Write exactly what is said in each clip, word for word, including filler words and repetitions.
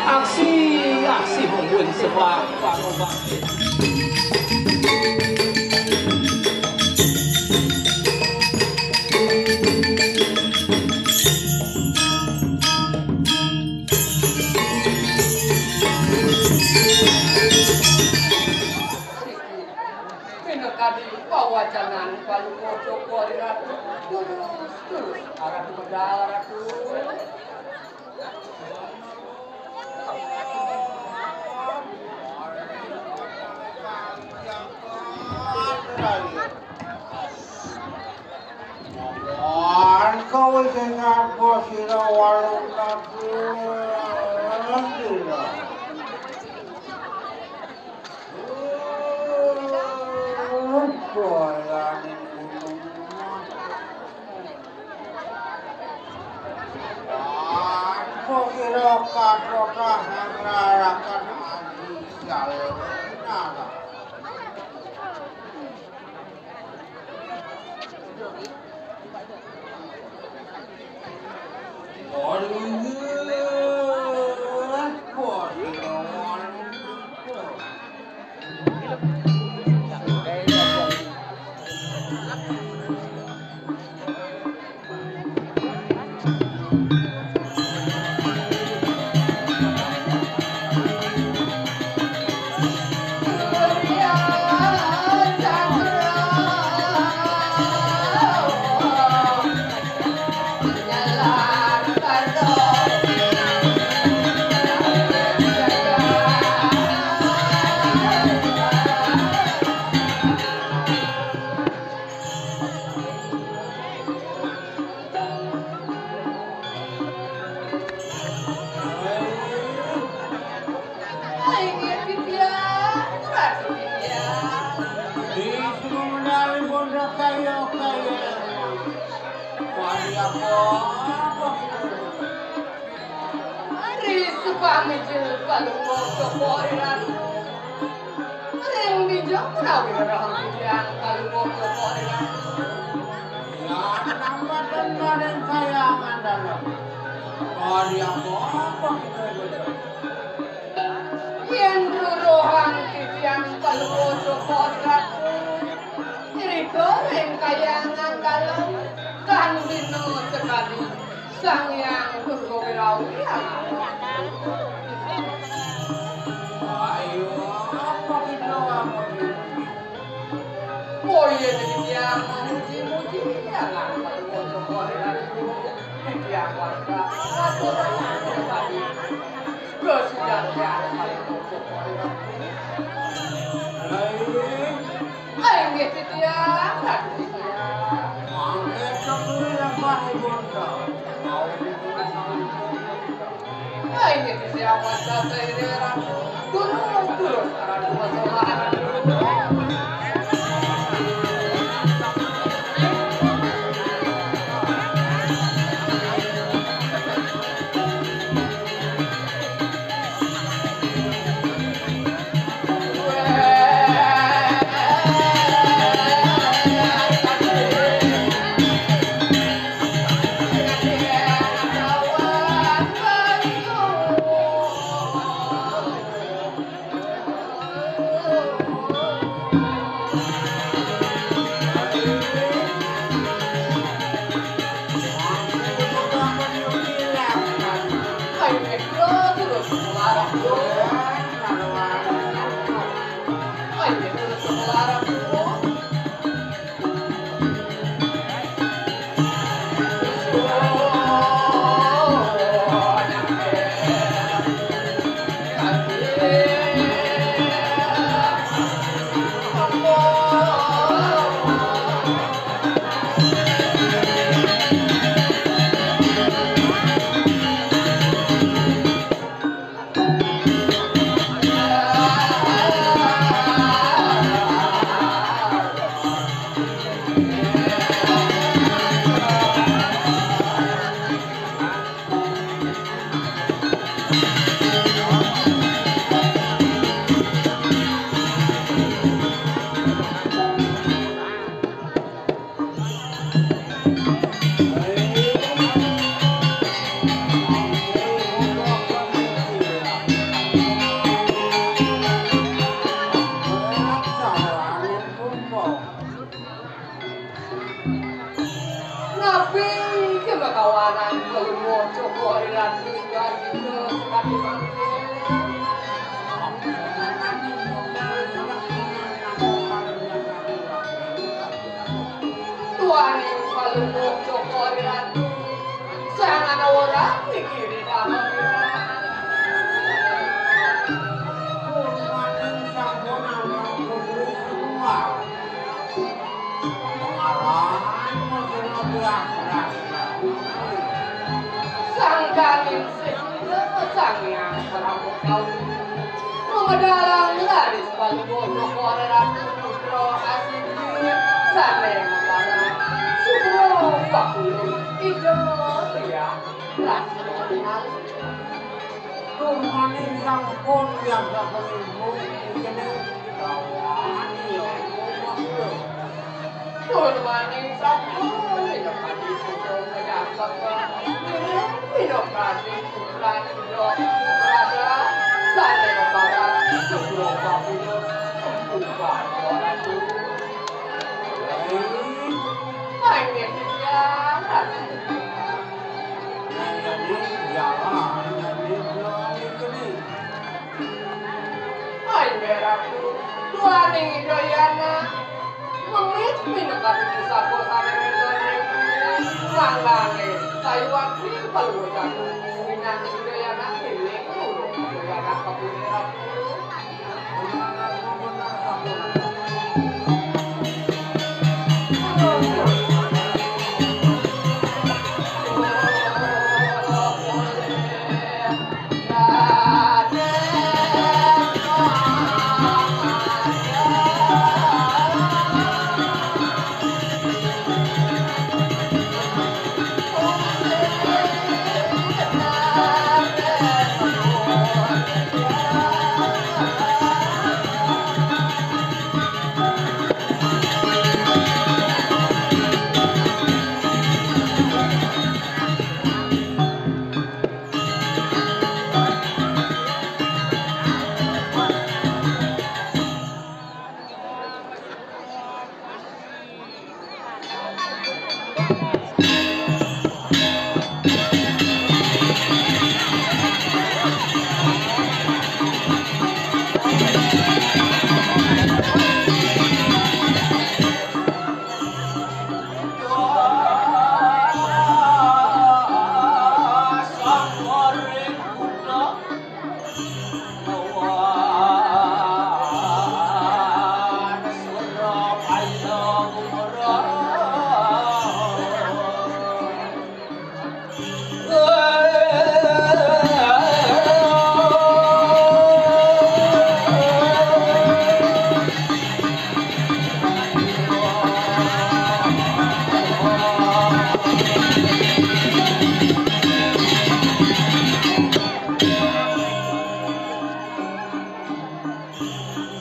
Aksi, aksi mungkin sebab. Minangka pawacanan Palungguh Cokor I Ratu. Terus, terus, Ratu medal, Ratu. Wan kau ingat bos ira walau nabi. Kira kathah ngrarakan adi salira. Ri supamijil Palungguh Cokor I Ratu. Ring dija menawi rereh titiang Palungguh Cokor I Ratu. Yan nambatan maring Kahyangan Dalem. Kadi apa-apa kita bener. Yen ruruhang titiang Palungguh Cokor I Ratu, irika ring Kahyangan Dalem, tan bina sekadi Sang Hyang Durga Wirawi. Ayo, apa kita, apa kita? Oh, iya, jadi tiang memuji-muji, ya, lah, kalau tiang warga, aku tak ada tadi. Sudah, sudah, ya, kalau Ai, nggih titiang, Ratu titiang. Mangke sembelih lembah ibunda. Ai, nggih titiang, wasta saire Ratu. Durus, durus, Ratu, wasta Ratu. Paning palungguh Joko Ratu, sang ana ora mikiri kamu. Purwaning sampun amang putri semua. Pengawan masih belas. Sangkaning sing Sang Hyang Prabu Kawi. Memedalang laris palungguh Joko Ratu putra asiki sane mbarang. Sugro pakulu ida ya. Ratu. Turmaning sampun biasa pelungguh kene kawan ya. Purwaning sampun minakadi putra penyangkep. Minakadi putra Indrapada sane kembaran Sugro Bapuya. Empu Bathara. Main ya, Ratu. Main ya, Ratu. Ai meratu, duaning Ida Yana, memit minakadi pusaka sane wenten ring mangkane sayuwakti palungguh jagung winanti Ida Yana miling nulung Ida Yana kabune ratu.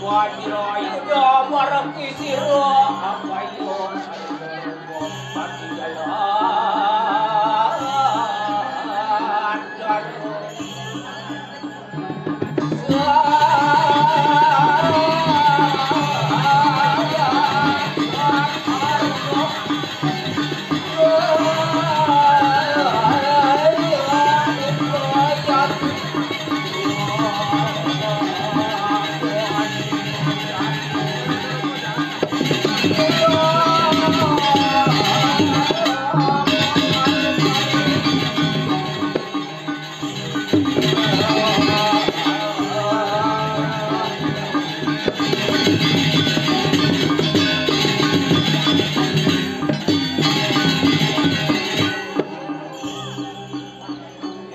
Wajra Yuda marang sira, apa iya? Pati jalan darung.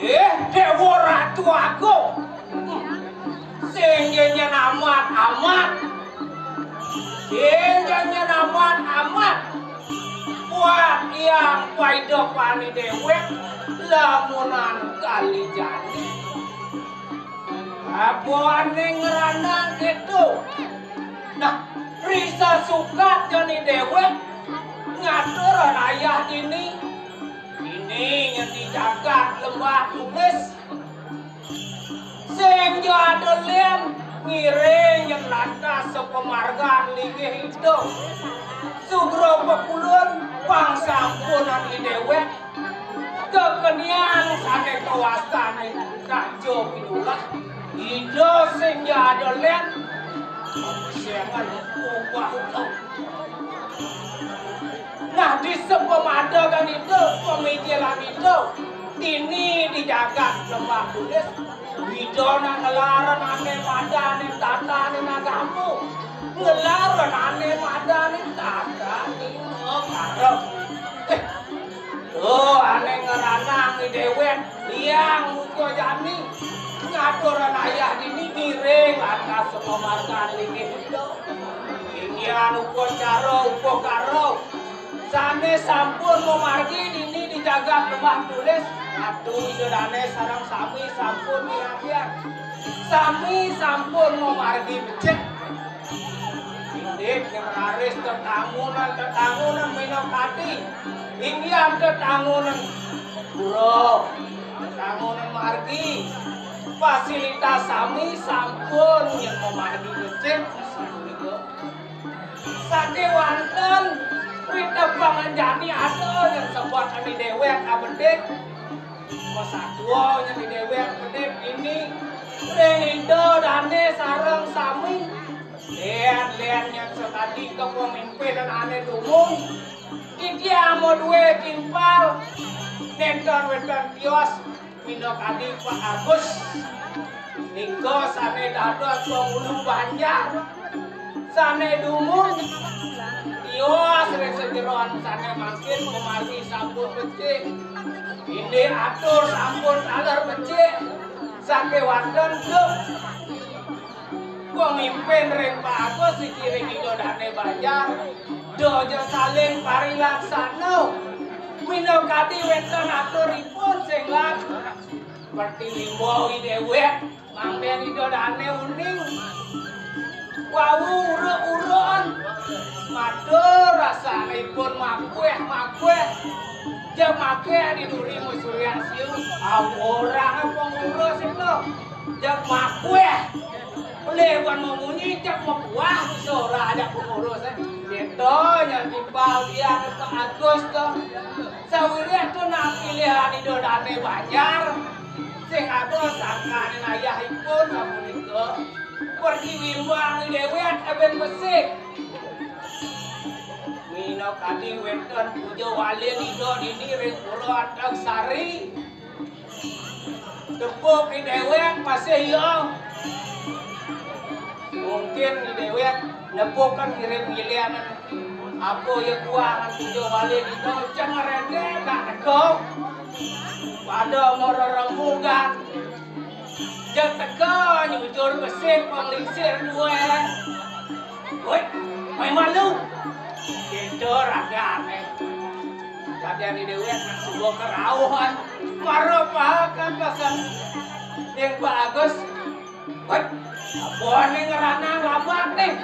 Eh, Dewa Ratu Agung. Sing nyen amat-amat. Sing nyen amat-amat. Buat yang paida pani dewek lamunan kali jani. Apa ane ngrana gitu? Nah, risa sukat jani dewek ngatur ayah ini. Ini yang di jagat lembah tulis. Sing ja ada lien ngiring yen lantas sepemargan linggih itu. Sugro pekulun pang sampunan idewek kekenian sane kawastane raja pinulah. Ida sing ja ada lien sengan ubah-ubah. Nah, Di sepemadagan itu, pemikiran itu, ini di jagat Lebak Bulus, Ida nak ngelarang ane madanin tatanin agama. Ngelarang ane madanin tatanin agama. Eh, tuh, ane ngeranang di dewek, liang muka jani. Ngaturan ayah dini ngiring lantas sepamargan linggih Ida. Inggian upacara, upakara. Sane sampun mamargi dini di jagat Lebak Bulus, atu Ida Dane sareng sami sampun miratian. Sami sampun mamargi becik. Indik yen raris tetangunan-tetangunan minakadi inggian tetangunan pura, tetangunan margi. Fasilitas sami sampun yen mamargi becik sapunika. Sakewanten pitepangan jani ada yen sebat adi dewek abedik. Masatua yen di dewek abedik ini ring Ida Dane sareng sami. Len-len yen sakadi kepemimpinan ane dumun. Titiang madue timpal. Nenten wenten tios minakadi Pak Agus. Nika sane dados pangulu banjar. Sane dumun tios ring sejeroan sane mangkin pamargi sampun becik. Indik atur sampun taler becik. Sakewanten grup pemimpin ring Pak Agus siki ring Ida Dane Banjar. Dojo saling parilaksana. Minakadi wenten aturipun sing lan. Pertiwi wau dewek. Mangda Ida Dane uning. Wau uruk-urukan. Matur rasanipun makueh-makueh. Jeg makueh di duri musuryan siu. Aworang pengurus itu. Jeg makueh. Boleh bukan memunyi, jeg makuah. Sora aja pengurus, eh. Gitu, yang timbal dia ke Agus tuh. Sawiréh to nak pilihan Ida Dane Banjar sing ada sangkaning ayahipun sapunika. Pertiwi mbang dewek eben besik. Minakadi wenten puja wali Ida dini ring Pura Antaksari. Tepuk di dewek masih iya. Mungkin di dewek nepukan ngiring ngilian apa ya kuang tiga wali di ceng rende nak neko. Pada mererembugan. Jeg teka nyujur besik panglingsir dua. Woi, mai malu. Kita ragane. Kadang di dewek nak suba kerauhan. Mara pahakan pasan. Yang bagus. Woi, apa ane ngeranang lambat nih?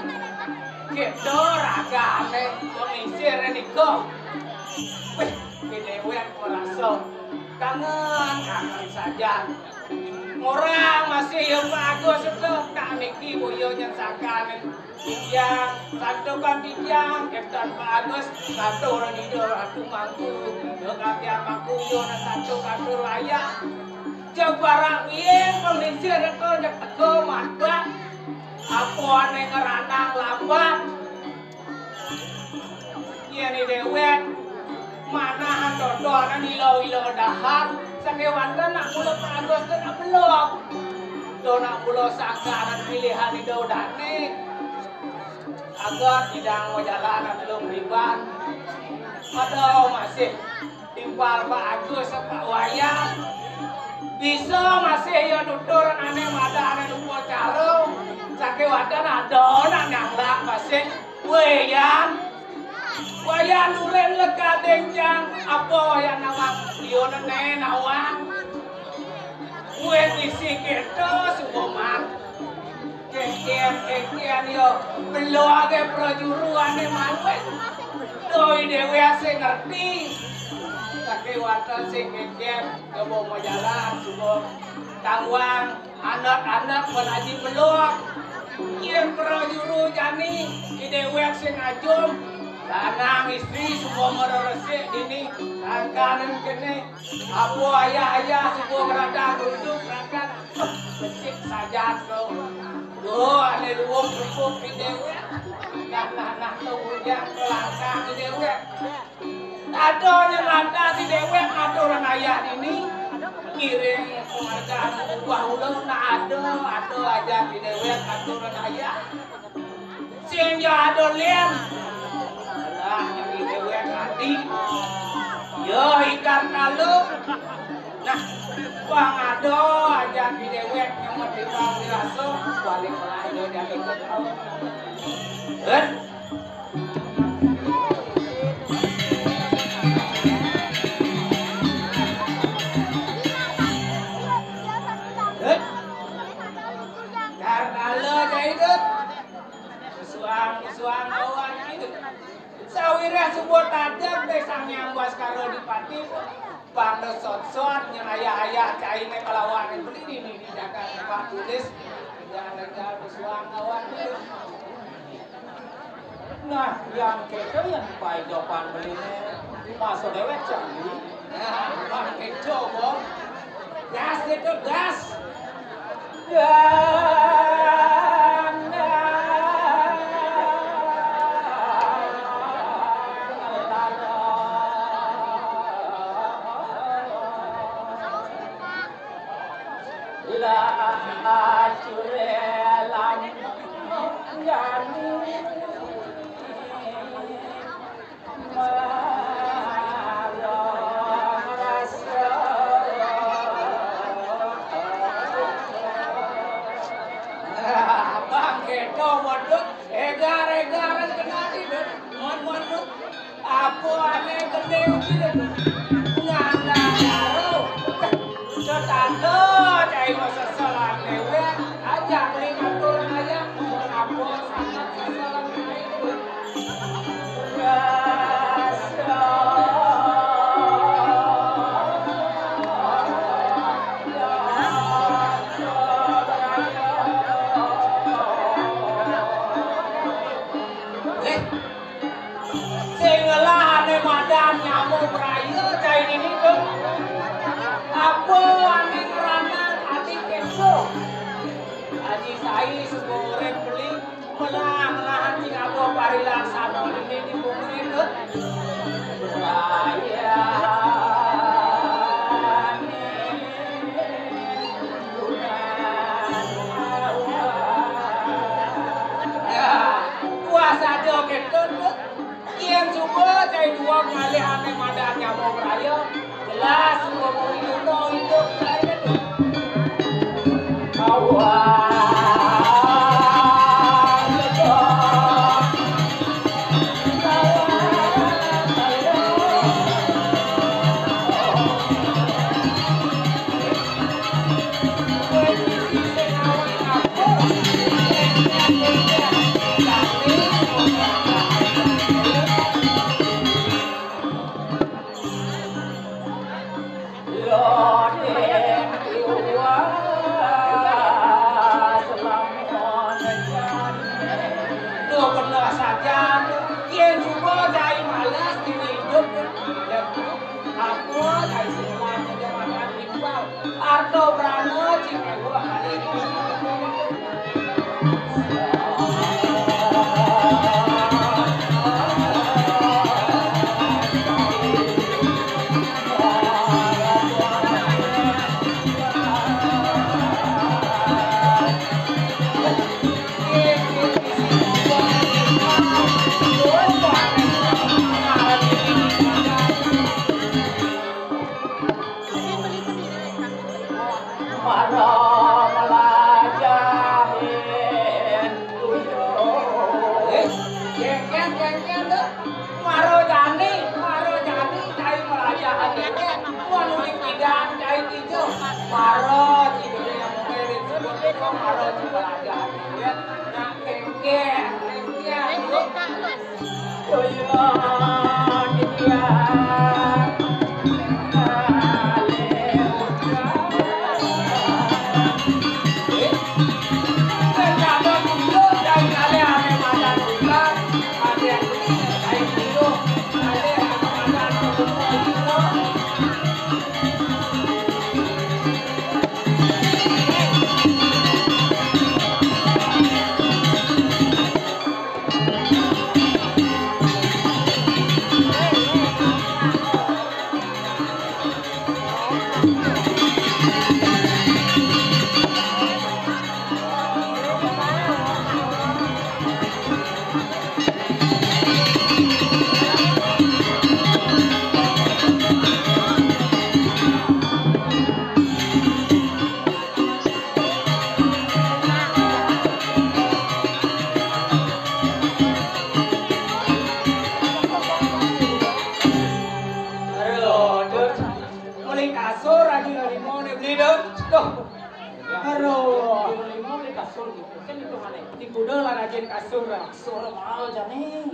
Kita ragane panglingsir nika. Wih, di dewek merasa kangen, kangen saja. Orang masih ya bagus itu. Tak niki boyo nyen sangkaning. Titiang, santukan titiang, kenten Pak Agus, katur Ida Ratu Mangku, Ida Katiang Mangku, iya nang santu katur wayah. Jeg barak biyen penglingsir reka jeg teka mantap. Apa ane ngeranang lambat? Yen dewek manah dodonan ila-ila dahar, sakewanten nak mula Pak Agus to nak belog. To nak mula sangkaning pilihan Ida Dane. Agat idang majalan telung riban. Ada masih timpal Pak Agus, Pak Wayan. Bisa masih ya nutur ane madan ane upacara. Sakewanten ada nak nyanglang masih. Wayan. Wayan duren lekadeng jang. Apa Wayan nawang? Iya nene nawang. Kue isi kita suboman. Kekian, kekian yo. Belo age prajuru ane manuek. Doi dewek sing ngerti. Sakewanten sing kekian. Coba mau jalan, coba tangwang. Anak-anak pun aji belok. Yen prajuru jani, di dewek sing ajum. Lanang istri suba mara resik dini, sangkaning kene. Apa ayah-ayah suba ngradang runduk rakan. Becik sajan to. Duh, ane luwung rembug di dewek. Nah, nah, nah, to ujang to langkah di dewek. Ada nyelanda di déwék aturan ayah ini, ngiring penghargaan ubah ulun, nah ada, ada aja di déwék aturan ayah. Sing ya ada lén. Lah, nyeri déwék ati. Ya, ikan kalu. Nah, bang ada aja di déwék nyemot di bang dirasa, balik lah, ya, jadi ikut. Hét. Hét. Karena lo jadi ikut. Suang, suang, lawan itu. Sawiréh suba tadem deh Sang Hyang Baskara Dipati. Bangda sot-sot nyén ayah-ayah cainé kalawané beli di, di, di jagat tempat tulis. Jangan tinggal suang, lawan itu. Nah, yang kéto yang paidopan beliné. Masa déwék candi. Nah, bang kéto, Bang. Gas itu, gas. Bang kéto, waduh, égar-égaran kena tidur. Mon, mon, mon. Apa ané gedé gitu. Ngandang karo. Tetangga, cai mau seselan déwék. Ajak beli ngatur ayam. Apa sangat seselan déwék. Sing ngelah ané madan nyama braya cai nini tu. Apa ané ngeranan ati kéto? Aji Sai suba urip beli. Melah-melahan sing apa parilaksana dini di bumi tu. Ya, puas aja kéto tu. Yén suba cai dua ngalih ané madan nyama braya, jelas suba mung Yuna idup. Awak. Tuh, bener saja. Yén suba cai males dini idup. Apa cai sing males aja makan imbal. Arto brana cing ewa kali. Mara melajahin tuyul. Eh, jengkel, jengkel, tuh. Mara jani, mara jani, cai melajahan jengkel. Wah, nulis pidan, cai tijo. Mara, tijo yang mungkin itu, mara melajahan jengkel. Nah, jengkel, jengkel, tuh.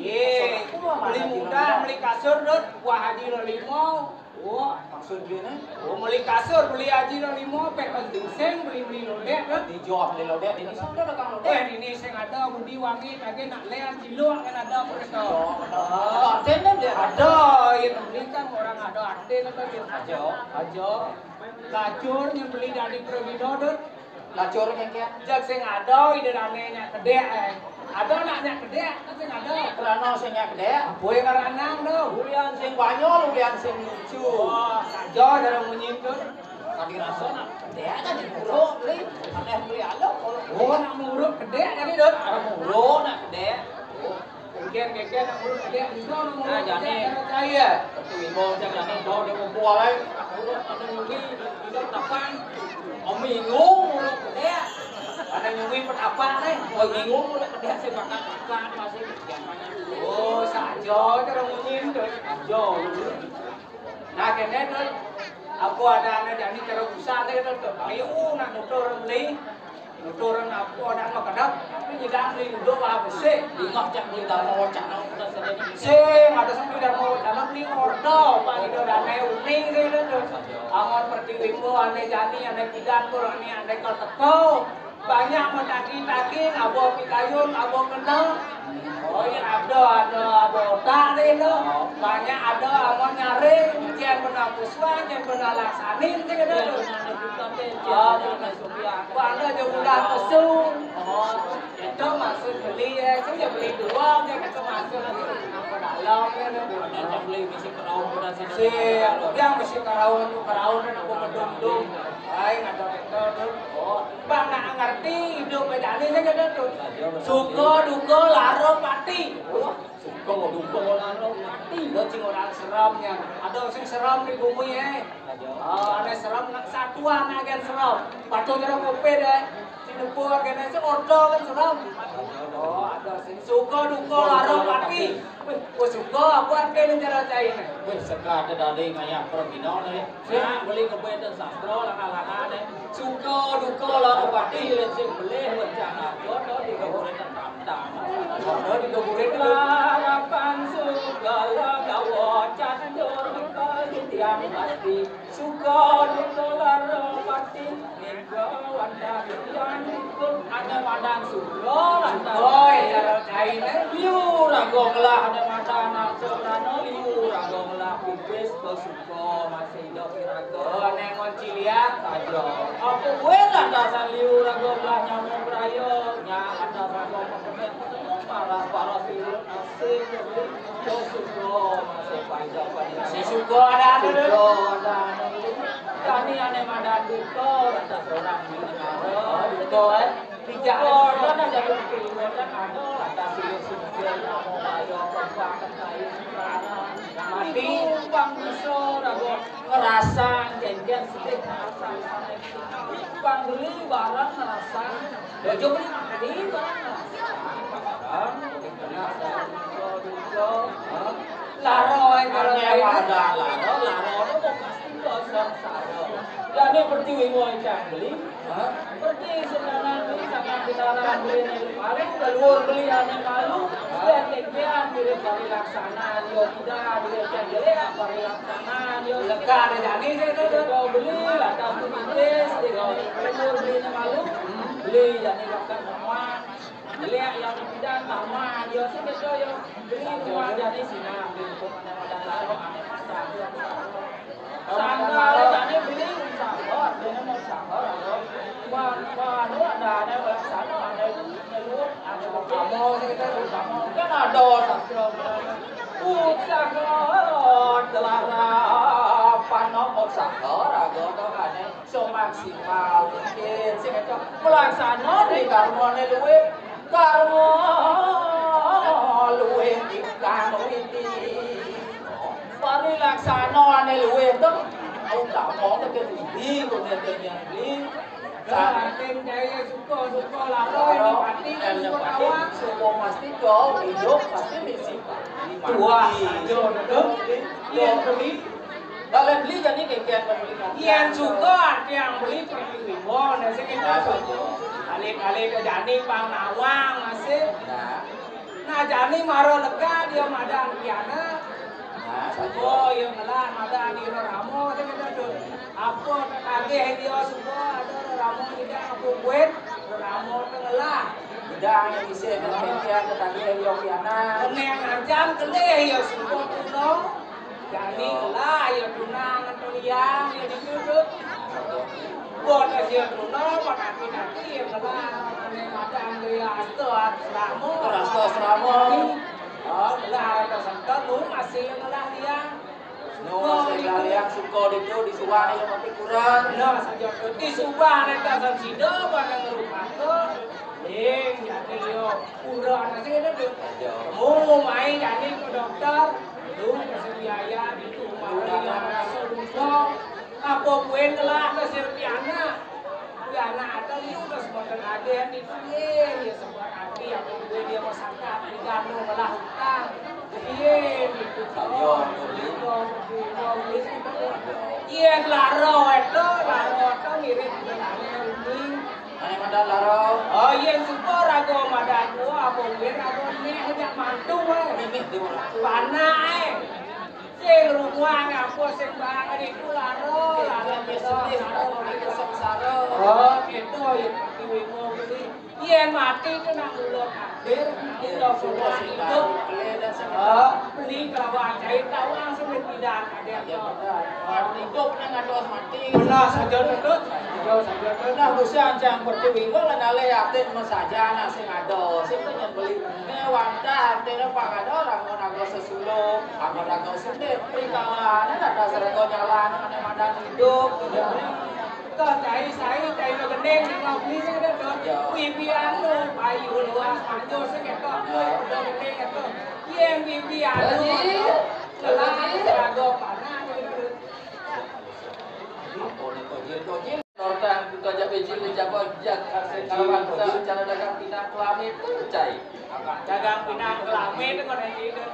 Yé, beli mudah, beli kasur, Dut. Wah, Haji Lolimo. Wah, maksud dia ni? Oh, beli kasur, beli Haji Lolimo, pek penting sing, beli, beli lodek, Dut. Dijual beli lodek, ini sudah dagang lodek. Wah, ini sing ada, budi wangi, lagi nak lihat, cilok kan ada, apa kata? Oh, ada. Ada, ada, ya, beli kan orang ada, ada, apa, Dut? Aja. Aja. Lacur nyang beli dari Progido, Dut. Lacur kéngkén. Jak sing ada, ida dané nyak kedék, eh. Ada nak nyak kedék, kan sing ada. Krana sing nyak kedék. Apa yang karanang tu? Ulian sing banyol, ulian sing lucu. Wah, saja cara munyi tu. Tadi rasa nak kedék kan di pura beli. Ada beli alam. Oh, nak muruk kedék tadi, Dut. Nak muruk, nak kedék. Kéngkén, kéngkén, nak muruk kedék, bisa nak muruk. Nah, jani. Kedék, cara cai, ya. Tapi ibu cak jani, bawa dia ngumpul, eh. Nak muruk, ada nyuri, bisa tapan. Oh, minggu muruk kedék. Ada nyuri petapan, eh. Oh, minggu muruk kedék, saya makan, makan, masih kerja, makan. Oh, saja, cara munyi tu. Saja. Nah, kéné tu. Apa ada anak jani cara usah, tu, tu. Ayo, nak nutur beli. Nuturan apa nak makedap, tapi nyidang di duduk wah besik. Ingat cak beli dharma wacana, udah sedih. Sing, ada sampai dharma wacana beli ordo, Pak Ido dane uning sing itu tu. Angon pertiwi ku, ane jani, ane kidan ku, ane, ane kau teko. Banyak mau taki-taki, abo pikayun, abo kena. Oh, iya, ada, ada, ada otak deh tu. Banyak ada, angon nyaring, jen pernah muswa, jen pernah laksanin sing itu tu. Ah, Ku anda je mudah pesu. Oh, itu maksud beli, eh. Itu je beli dua, je kata maksud apa dalam, eh, tu. Ada je beli bisi perahu, perahu sini. Si, yang bisi perahu tu, perahu tu nak bedung-dung. Ai, kata kita tu. Oh, bang nak ngerti hidup macam ni saja tu. Suka duka lara pati. Oh. Suka duka lara pati. Dah cing orang seramnya. Ada sing seram di bumi, eh. Ah, ada seram nak satuan agen seram. Patuh cara kopi deh. Si dupa agen si ordo kan seram. Oh, ada sing suka duka lara pati. Weh, oh, suka apa agen cara cai ni? Weh, seka ada dari ngayah permino ni. Nak beli kopi dan sastra laka-laka ni. Suka duka lara pati, lensing beli rencana. Jodoh di kabupaten Tantang. Jodoh di kabupaten. Larapan segala gawa catur, tiang pati. Suka duka lara pati, nika wanda tiang ikut. Ada madan suka, lantaran. Oi, cara cai ni. Liu raga ngelah, ada madan nafsu rana, liu raga ngelah pipis, suka masih idup iraga. Oh, neng Ciliak aja. Apa buat lantasan liu raga belah nyamuk raya, nya lantasan kau pekenek, paras-paras ilu nasib, kau suka masih panjang panjang. Si suka ada ada dulu. Suka ada ada dulu. Kami ane madan duka, lantas orang di negara. Oh, duka, eh. Dijak. Duka, ada ada dulu, kan ada lantas ilu suka nyamuk raya, kau pakai kain, mati. Itu bang bisa, raga. Ngerasang, janjian sedih ngerasang. Pang beli barang ngerasang. Dojo beli mati barang ngerasang. Laro, eh, kalau ada laro, laro, itu pasti kosong saro. Jadi pertiwi mau cang beli. Hah? Perti senanan beli, sama senanan beli, paling keluar beli ane malu, dan tegian mirip dari laksanaan, yo tidak, mirip yang jelek, apa dari laksanaan, yo. Leka ada jani saya tu, tu. Kau beli, lantas tu mantis, dia keluar beli ane malu, beli jadi bahkan sama, jelek yang tidak, sama, yo, sih, betul, yo. Beli rumah jadi sini, beli rumah ada lalu, ada pasang. Sangkal jani beli usaha, artinya mau usaha, lalu. Wan, wan, ada, ada usaha, ada nyelur, ada kamu, kita kamu. Kan ada sastra. Usaha telah apa, no, usaha, raga, kau kan, eh. Semaksimal mungkin, sing aja melaksana di karmane luwih, karma luwih ingkang witi. Parilaksana ane luwih to, utama teke budi, kemudian budi. Saking daya suka, suka lara, lara, mati, dan suka mati, awak. Suka mati, kau hidup pasti mesti mati. Tuah, aja, betul. Iya, budi. Kalau beli jadi kegiatan beli. Yang suka, yang beli pergi wimbon, ya, sekitar. Kali-kali ke jani pang nawang, masih. Nah. Nah, jani mara lega dia madan pianak. Nah, suba ia ngelah madan di rerama, kata kita tu. Apa tak tagih dia suba ada rerama tidak apa buat, rerama tu ngelah. Tidak yang isi dengan kengkian tak tagih dia pianak. Keneng ajan kelih ia suba kuno. Jani ngelah ia tunang ngantu liang ia ditutup. Buat aja tunang, buat aki-aki ia ngelah. Ane madan dia asta selama. Rasta selama. Ah, ngelah rasta santa, nu masih ia ngelah liang. Nu masih ngelah liang suka ditu, di suba ia mati kurang. Nah, saja tu. Di suba neta san sida, barang rupa tu. Ling, jani ia kurang nasi kena tu. Aja. Mu mai jani ke dokter. Lu kasih biaya ditu, mau dia rasa lupa. Apa kuen telah kasih pianak. Pianak ada liu dah sebentar ada yang dipanggil. Dia sebab hati apa kuen dia masyarakat diganu malah hutang. Iya, gitu. Iya, betul. Iya, lara itu, lara itu mirip dengan ini. Ane madan lara. Oh, iya, suka raga madan dua, apa kuen raga nek ajak mantu, eh. Mimih dia orang. Panak, eh. Sing rumah ngapa sing bang iku laro, laro sedih, laro sengsara. Oh, gitu ya, Pak Dewi mau beli. Iya, mati tu nak mulut hadir, kita semua hidup. Oh, beli kawan cai tawang semen tidak ada yang tahu. Hidup nang ada mati. Benar saja tu, Tut. Benar saja tu. Nah, usia ancang Pak Dewi, kau lah nalih yatim masaja nak sing ada, sing tu yang beli. Nek wantah artine pang ada orang mau naga sesuluh, apa naga sundit, perikalan, ada serego jalan, ada madan hidup, gitu. Toh cai sai, cai lo gending, di ngau beli sing ada, Dot. Ya. Wibi anu, payu luas, panjur sing ketok, ya, udah gending ketok. Yen wibi anu, Haji. Telah, Haji. Serego panas, gitu. Apa ni, Haji, Haji? Nortang buka jak bejil, jak bajak, asik kawan, cara dagang pinang kelami tu, cai. Dagang pinang kelami tu, kau nanti tu.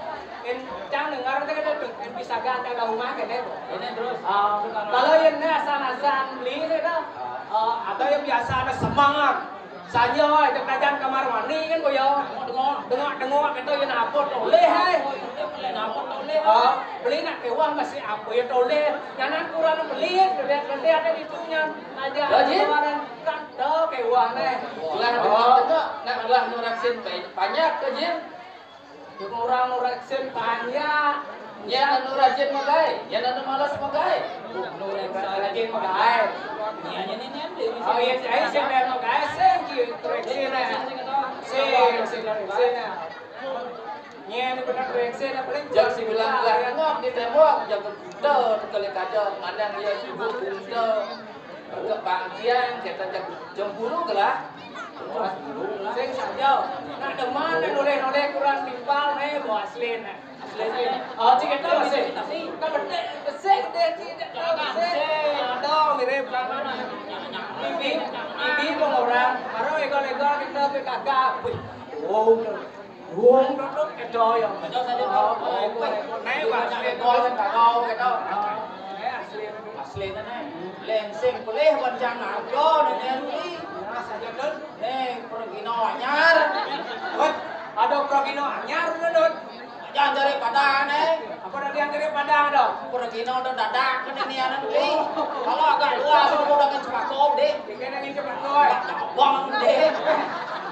Kan cang dengar tu, kan tu, kan bisa gan dagang rumah, kan, eh? Ini terus. Ah, kalau yang ni asan-asan beli ni tu, ah, atau yang biasa ada semangat. Saja, eh, dek kajan kamar mandi, kan, boya. Dengok, dengok, dengok, kita yang apa toleh, eh? Nak apa toleh? Ah, beli nak kewah masih apa ya toleh? Nyanan kurang beli, kerja-kerja ada di tu, nyan. Aja, Haji? Tawaran kan, tu kewah, eh. Lah, oh, tengok, tengok. Nak lah nu raksin pa-, panjak ke, Jin? Orang nu raksin panjak. Nya anu rajin magai, nya anu malas magai. Nu raksin rajin magai. Nya, nya, nya, nya, nya. Oh, iya, saya sing dah magai, sing ki raksin, eh. Sing, sing raksin, eh. Nya ni benar raksin, eh, paling. Jam sembilan belas ngok di tembok, jam kita, sekali kada, mandang ia sibuk, kita. Ke bangkian, kita jam, jam puluh ke lah. Sing saja. Nak deman, nak noleh-noleh kurang timpal, eh, bau asli, nah. Asli, eh. Oh, cik kita masih. Kan betik, besik deh, cik, tak tahu besik. Ada, mirip. Bibi, bibi pun orang. Baru ego-ego kita P K K. Wih, oh, Wong duduk kedo ya. Kedo saja, oh, oh, oh. Naik, Pak. Kedo, kedo, kedo. Oh, eh, asli. Asli, nah, nah. Lensing pelih, wancang naga, nah, nah, ni. Nah, saja, Dut. Nih, pergino anyar. Wah, ada pergino anyar, Dut. Jangan cari padang, eh. Apa dah dia cari padang, dah? Pergino dah dadak, kena ni, anak ni. Kalau agak luas, aku dah kena cepakau, deh. Dia kena ni cepakau, eh. Abang, deh.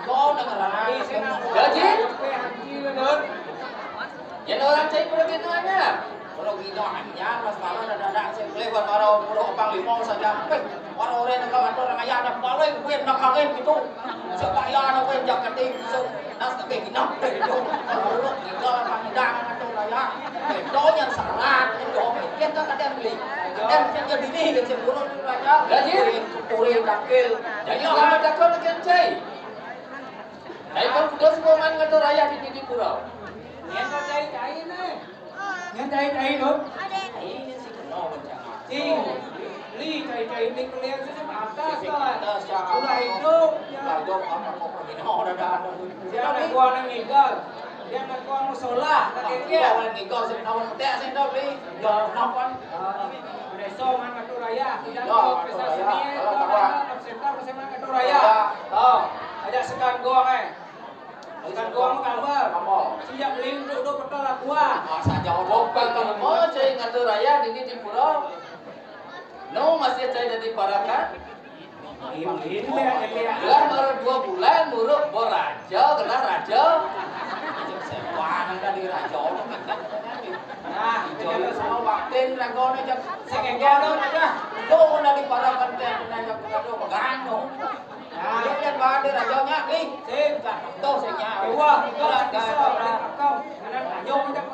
Kau dengar, ah. Gaji? Yen orang cai pergi tu anyar. Kalau kita anyar, mas malam dah dadak sing boleh buat orang pura Panglima saja. Peh, orang-orang nak kata orang ayah dah paling kuat nak kawin gitu. Supaya nak kuat jaket itu. Nas tak kena gitu. Kalau kita pandang atau raya. Itu yang salah. Itu kita kadang beli. Kadang saja dini ke cemburu raya. Gaji? Kuring, kuring, dakil. Jadi orang takut dengan cai. Cai pun kuda semua man ngatu raya di, di, di pura. Nyen cai-cai ne. Nyen cai-cai tu. Cai. Li cai-cai ni kelian susu atas tu. Atas, ya. Ulah hidup, ya. Ulah hidup, apa kau pergi? No, dah, dah, dah. Dia nak gua nak ngigau. Dia nak gua musola. Kata dia. Gua nak ngigau, saya nak petek, saya nak beli. Gua nak apa? Ah, besok man ngatu raya. Kita ya, ngatu raya. Kalau apa? Absen tak, absen man ngatu raya. Ya. Oh, ajak sekan gua, eh. Kan gua mah gambar. Apa? Siap ling duduk betul lah gua. Ah, saja odok betul. Oh, cai ngatur raya dini di pura. No, masih cai jadi parakan. Ini, ini, ini. Gelah baru dua bulan, buruk, bo raja, gelah raja. Sewa nang di raja. Nah, itu sama waktin raga ne, jak. Sing enggak ada, ada. Itu udah di parakan teh, udah, jak, udah, udah, pegang, no. Nah, dia lihat bahan di raja nya, nih. Sing, tuh, sing nya. Wah, itu lah, bisa, bisa.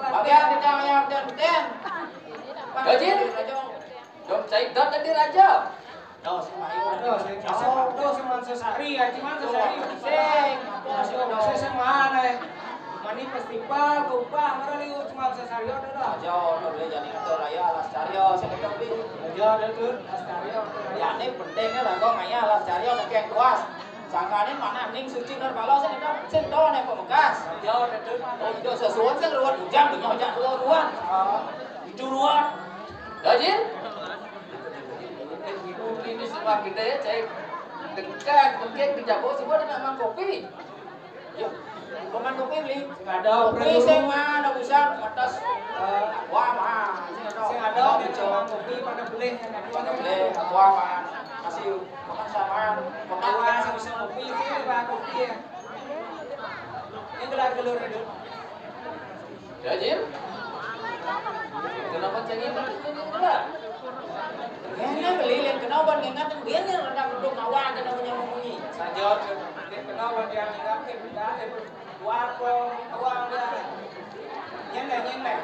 Bagian kita yang ten, ten. Gajin. Dong cai dot tadi raja. Tuh, si Mayu. Tuh, si, tuh, si Man Sesari, ya, si Man Sesari. Sing. Tuh, si, tuh, si, si mana, eh? Mani festival, upah, mana liu, si Man Sesari, ada dah. Raja, udah boleh jadi ketua raya, alas caryo, saya kata, Bi. Raja, ada tuh, alas caryo, ada raya. Ya, ini pentingnya lah, kok, ngaya alas caryo, ada yang kuas. Sangkane manah ning suci nirmala sing enak, sing to nek pemekas. Ya, Dedun. Oh, iya, sesuwun sing ruwet bujang, dunya ojak dua ruwet. Itu ruwet. Dajin? Ini semua gede, cek. Dekat, mungkin di Jago semua ada nang kopi. Yuk, peman kopi beli. Sing ada, kopi sing mana, usang, atas. Eh, wah, mah. Sing ada, sing ada, kopi pada beli. Pada beli, wah, mah. Masih Makan samaan. Makan. Wah, sama-sama kopi, ini, Pak, kopi ya. Ini gelar-gelur itu. Ya, Jim? Kenapa cengeng? Ini gelar. Ya, ini beli, lain kenapa ngingat yang dia nih, rada gedung awal, kenapa nyamu bunyi? Saja, dia kenapa dia ngingat, dia buat apa, awal dia. Nyeneng, nyeneng.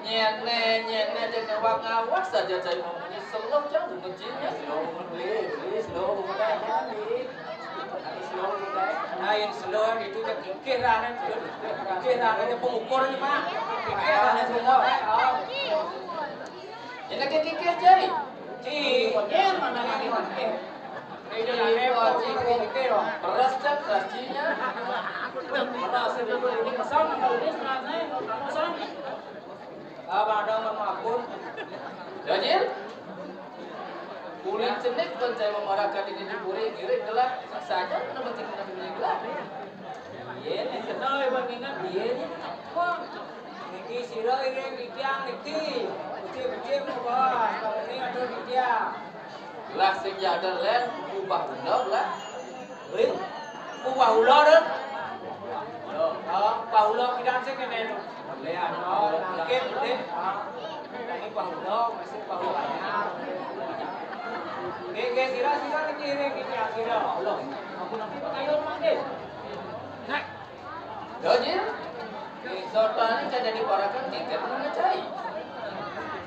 Nyene, nyene, aja ngawak-ngawak saja cai ngomongnya. Slow jauh ngecinya, slow beli, beli, slow beli, beli. Slow beli. Lain slow itu, cek kikir aneh, kikir aneh, pengukurnya mah. Kikir aneh semua. Ini kikir cai. Ci, mana lagi, mana? Ini, ini, ini, ini, ini, ini. Beras, cek, beras cinya. Beras itu, ini pesan, kalau ini sebenarnya, pesan. Apa ada, mohon ampun. Dajin? Kulit cenik pun saya memarakan ini di puri, ngirit gelah. Saja kena betik kena ini gelah. Iya, nih, kenal ya, Bang Ingat. Iya, nih. Wah. Niki sira iring titiang niki. Becik-becik monggo. Kalau ini ada titiang. Lah sing jadel len ubah bener lah. Wih, ubah ulo deh. Yo, oh, ubah ulo pidan sing kene to. Boleh ano, nangkep deh. Ah, ini ubah ulo, masih ubah ulo anyar. Nggih, nggih, sira, sira niki iring titiang sira. Allah. Aku nanti pakai orang deh. Nah. Dajin, soto ini cai jadi parakan tiket mana cai?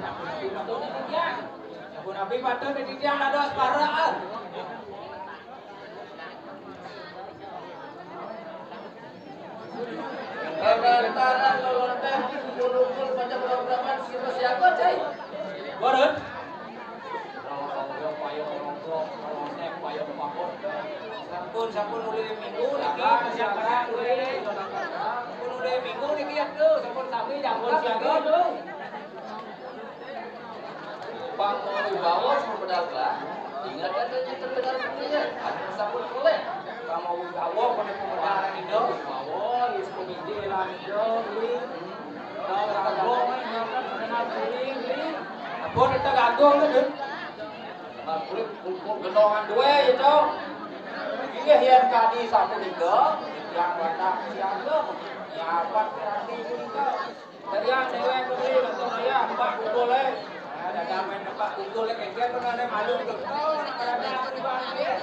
Sampun Nabi patut di titiang dados paraan. Lantaran lolonteh kumpul-kumpul macam programan sira siaga cai? Boten. Sampun, sampun uli minggu niki, sampun uli minggu niki ya, tuh, sampun sami, sampun siaga, tuh. Pang mau dibawa sama pedagang, ingat katanya terdengar bunyinya, ada sampun oleh. Pang mau dibawa pada pemuda itu, bawa, is pemijil lah itu, beli. Apa kita ganggu, kan? Nah, kulit kumpul gendongan duwe itu. Ini yang tadi sapu tiga, yang batang siaga, nyapat tadi juga. Dari yang dewe kulit, untuk saya, empat kumpul, eh. Nah, ada main empat kumpul, eh, kenceng, pernah ada malu, tuh. Oh, ada apa di bawah, eh?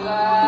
Hah?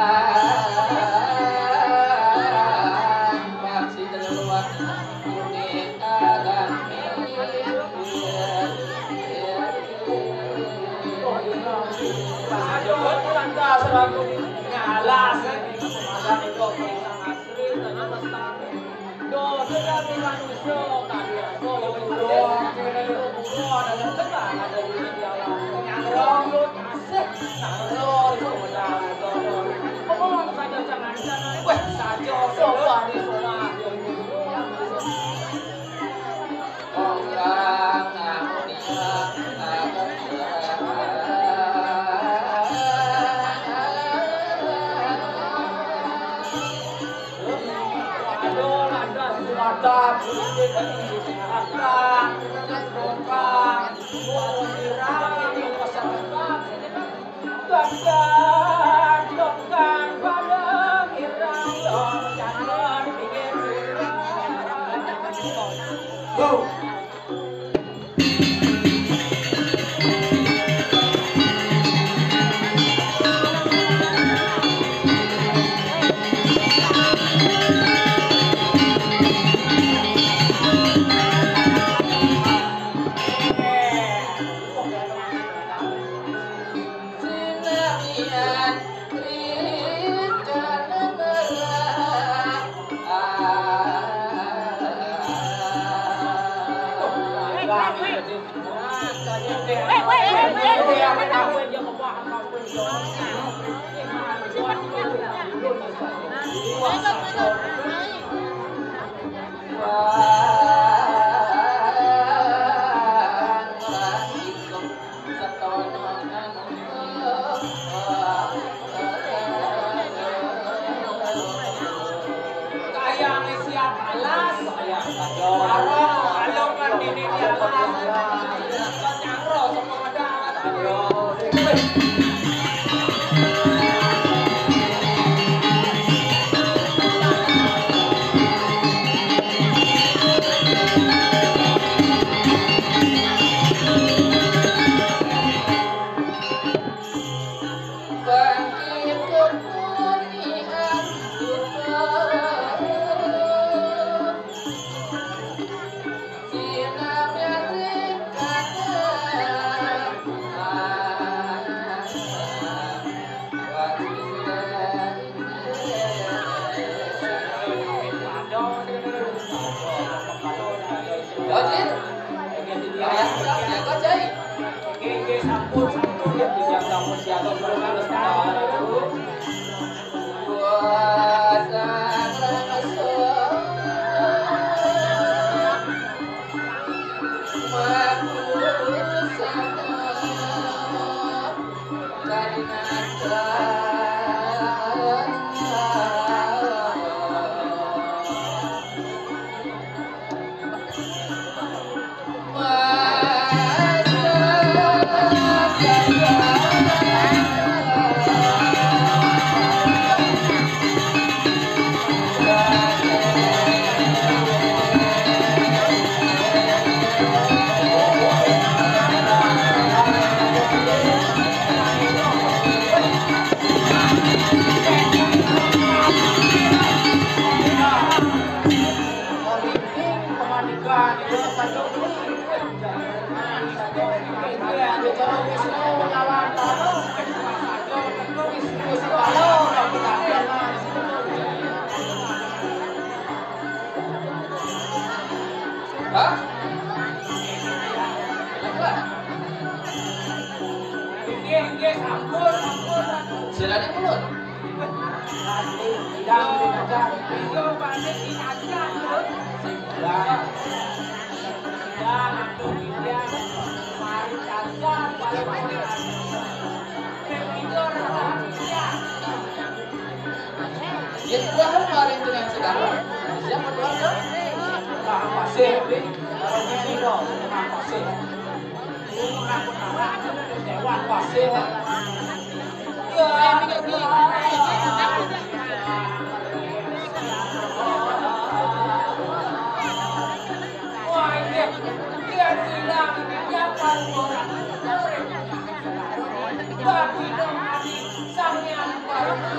Silane pulun. Yen kuwi maring jenengan sedang. Siap berdoa, Kak? Terima kasih, Bi. Terima kasih. Terima kasih. Ya, Bi. Wah, iya. Iya, Bi. Iya, Bi. Iya, Bi. Iya, Bi. Iya, Bi.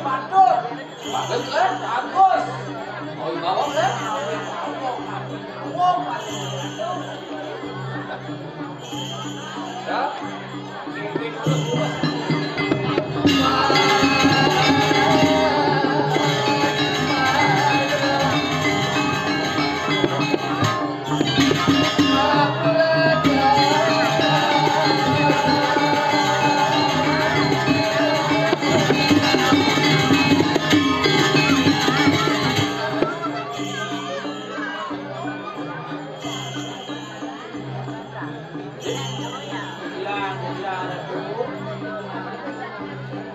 Bagus lah. Bagus. Mau dibawa lah. Ya.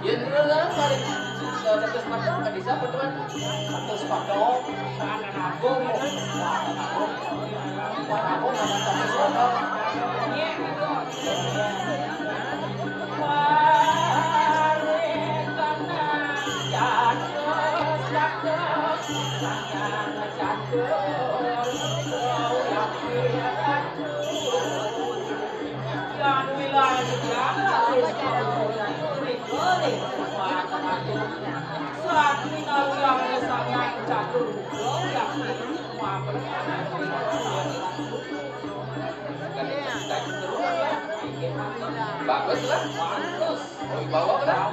Yen terus kan kali seratus patok, kan bisa, betul? Seratus patok, tanah agung. Wah, tanah agung. Tanah agung, tanah seratus patok. Bagus lah. Bagus. Mau dibawa lah.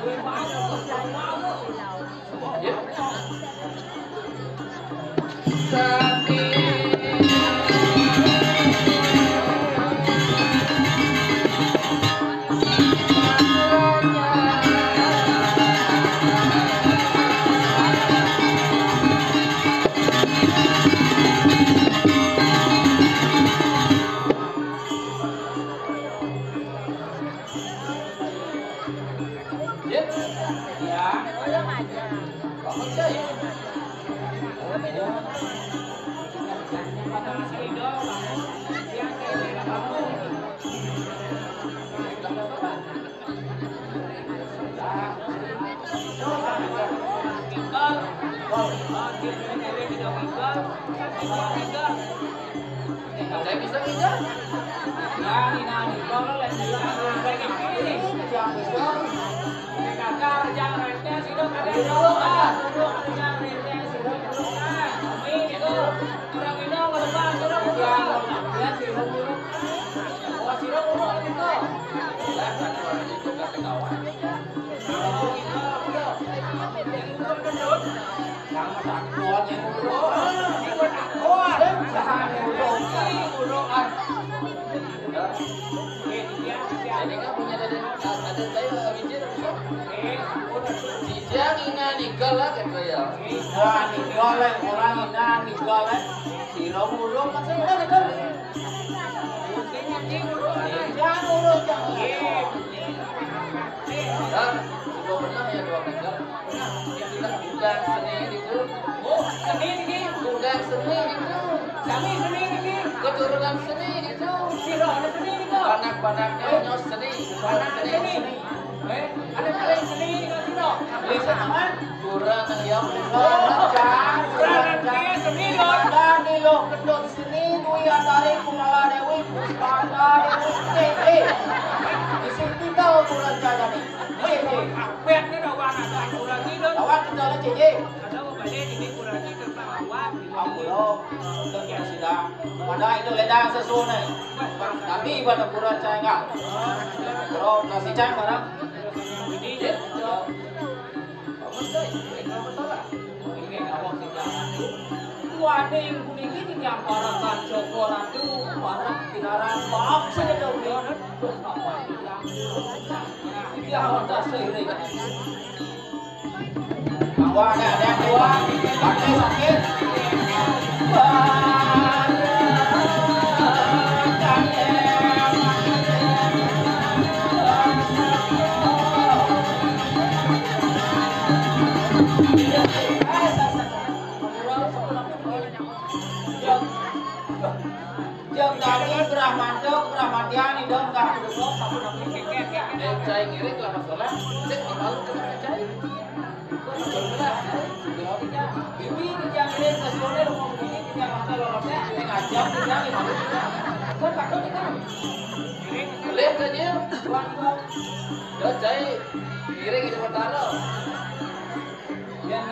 Ini kan punya dari ada saya Wijil, bisa? Si Jang Ina Nigal lah gitu ya. Ina Nigal lah, orang Ina Nigal lah. Si Romulo kan saya udah gitu. Jangan urut, jangan. Ya, sudah pernah ya dua kali. Itulah bulan seni itu. Oh, seni ini. Bulan seni itu. Seni, seni ini. Keturunan seni itu. Sira ada seni itu. Anak-anaknya nyos seni. Anak seni. Eh, ada paling seni itu sira. Bisa kan? Kurang ya. Kurang dia seni loh. Dani loh, kedot seni, Dwi Andari, Kumala Dewi, Puspanda Dewi, C C. Isi kita kurang jaga nih. Iya, iya. Awak ni dah orang nak kurang ni dah. Awak kita lah, Cik, Cik. Ada apa balik ni kurang ni tentang awak. Aku dah, dah kita sudah. Pada itu ledang sesuatu ni. Tapi pada kurang cai enggak? Bro, nasi cai mana? Ini dia. Waning puniki titiang para kaca ratu, para pinaran maaf saja dawuh. Titiang wonten seiring. Mangga ada, ada yang keluar. Pakai sakit. Jam tadi gerah mantuk, gerah matian, idem, gerah duduk, sapu nanti. Cai ngiring lah masalah. Cek di palu kena cai. Ini yang ngiring ke sini, mau begini, ini yang makan lolotnya, ini ngajak, ini yang lima puluh. Kan takut kita. Boleh saja. Tuan, Tuan. Dah cai ngiring di Batara.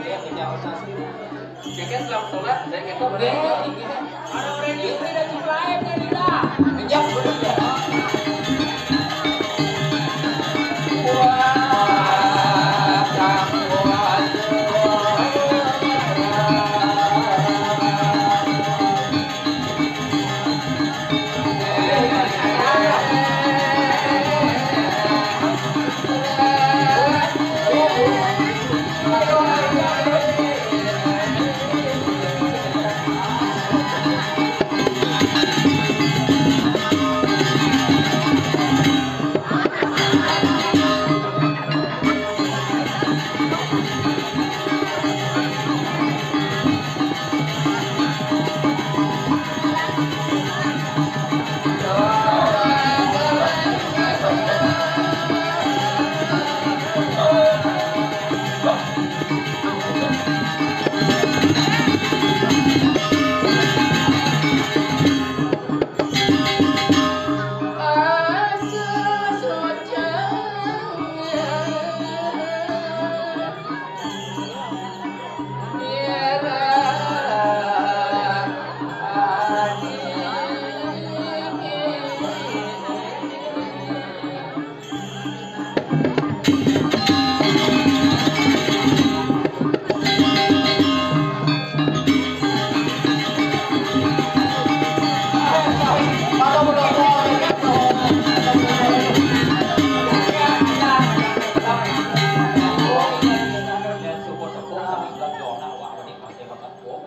Iya, kerja otak. Cekin dalam sholat, saya kata boleh. Orang-orang ini udah lain kan, Ira? Kerja boleh, ya.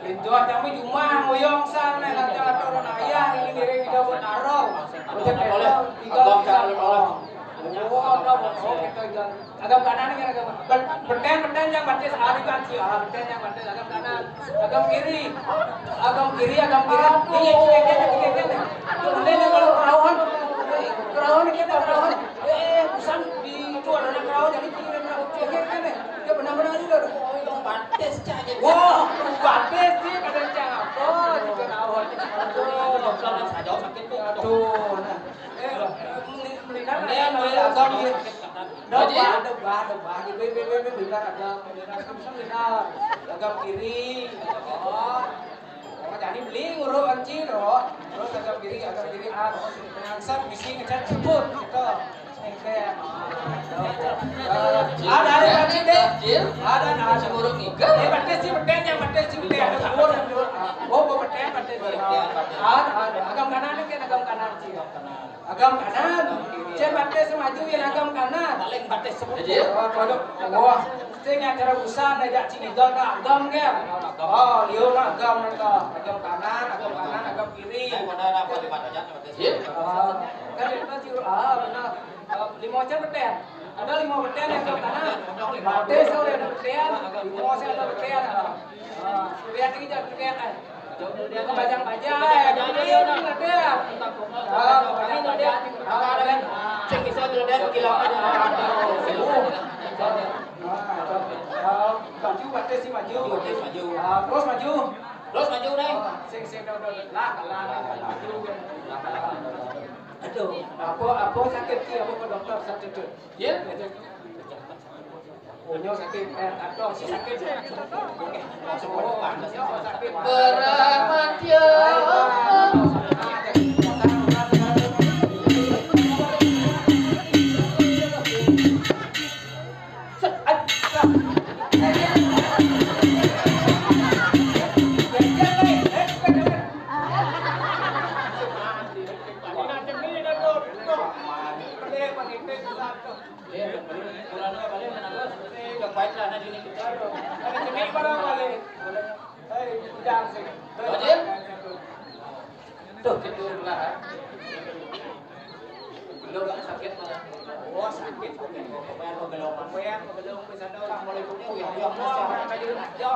Lintuh kami cuma ngoyong sana, nanti ada orang ayah, ini diri kita buat taruh. Udah boleh. Tiga, tiga. Oh, ada, oh, kita jalan. Agam kanan kan agam. Ber-, beten, beten yang batis hari kan sih. Ah, beten yang batis agam kanan. Agam kiri. Agam kiri, agam kiri. Ini, ini, ini, ini, ini. Tuh, ini, ini, kalau kerauhan. Kerauhan kita kerauhan. Eh, busan di itu ada kerauhan, jadi kiri kerauhan. Oke, oke, oke. Dia benar-benar juga. Batis cak aja. Wah, batis sih, kadang cak apa? Juga kerauhan. Aduh, kalau saja sakit tuh. Aduh, nah. Eh, meli-, melihat. Melihat, melihat, agam, iya. Ada bah, ada bah, ada bah. Gitu, gitu, gitu, gitu, bentar ada, bentar, bentar. Agam kiri. Oh. Oh, jadi beli nguruk anci, bro. Terus agam kiri, agam kiri, ah. Langsung bisi ngecat sebut, gitu. Oke. Ada, ada, ada, deh. Ada, nah, nguruk iga. Ini batis sih, beten yang batis sih, beten. Ada nguruk, ada nguruk. Oh, gua beten, batis sih. Ada, ada. Agam kanan nih, kan agam kanan sih. Agam kanan. Cek batis maju yang agam kanan. Paling batis sebut. Jadi? Oh, waduh. Wah, sing acara busan aja cing igal ka agam kan. Oh, liu na agam nang ka. Agam kanan, agam kanan, agam kiri. Saya mau nanya apa di mana aja, batis? Iya. Ah, kan itu sih, ah, benar. Ah, lima macam beten. Ada lima beten yang agam kanan. Batis, oh, ada beten. Lima macam ada beten. Ah. Ah, lihat ini, jangan lihat, eh. Bajang-bajang, eh, bajang-bajang, ada. Ah, bajang-bajang. Ah, ada. Cek bisa dilihat kilau aja. Aduh. Ah, maju, batis sih maju. Maju, maju. Ah, terus maju. Terus maju, Neng. Ah, sing, sing, dong, dong. Lah, lah, lah, maju. Aduh, apa, apa sakit sih, apa ke dokter sakit tuh? Ya? Punya sakit, eh, atau si sakit. Langsung ke depan. Sakit. Beramat ya. Tuh, gitu lah. Lo gak sakit malah. Oh, sakit. Pokoknya lo belum apa ya? Belum bisa dong. Mulai pukul ya, ya, ya, ya.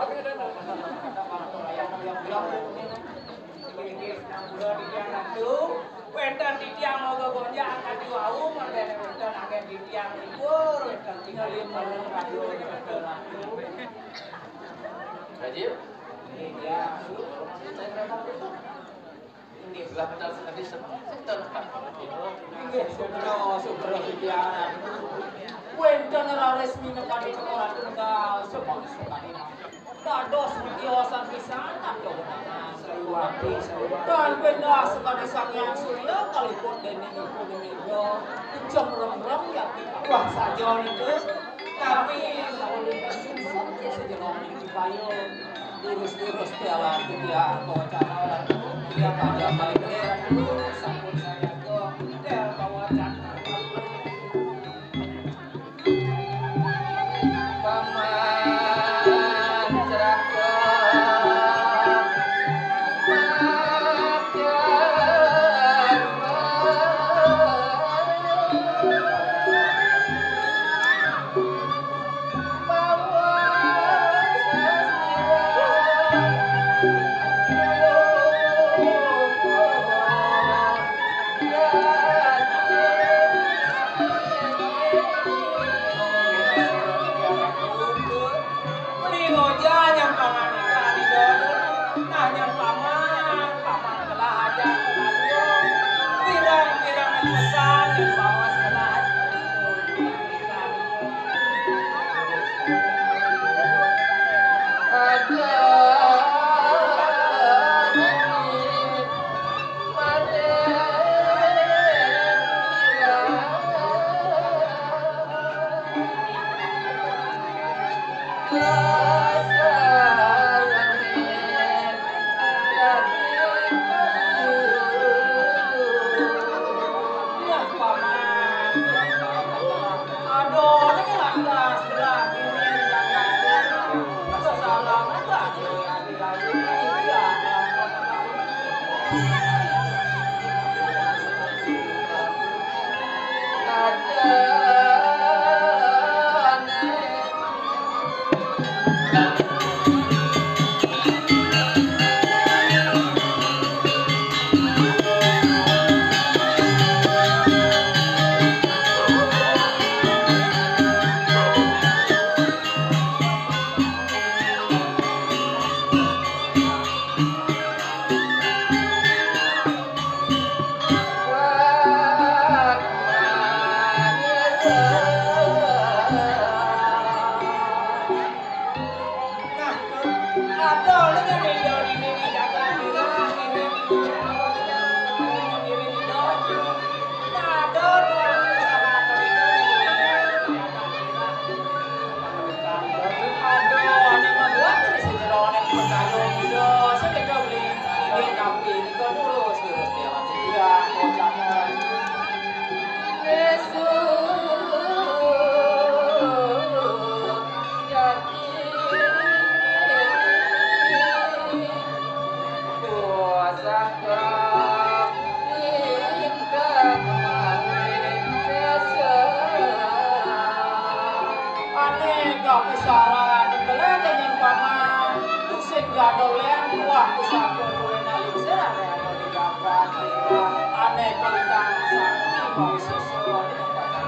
Wénten titiang moga gonjang kadi wau, mangkene wénten akeh titiang libur, wénten tinggal lima kadi wénten aku. Rajin? Iya. Inggih. Lah, betul sekali, sebentar, Pak. Inggih, subra, subra titiang. Wénten raris minangka ora tunggal, semoga sekali. Dados tiosan pisan, aduh, Sriwati, Sriwati. Dan pendah sekali Sang Hyang Surya, kalipun dening Ibu Mega, kejemrem-rem ya, wah, saja niku. Tapi, lawan lintas sungsut, ya, sejeroning dipayung. Lurus-lurus piala, ya, kocana, ya, pada balik, ya, sampun saya kok, ya, bawa cana. Aneka pusara dibeleh dening paman, tusing gadolen tuah pusaka kuwi nalingsir, aneka lintang sakti mau sesuai dengan paman.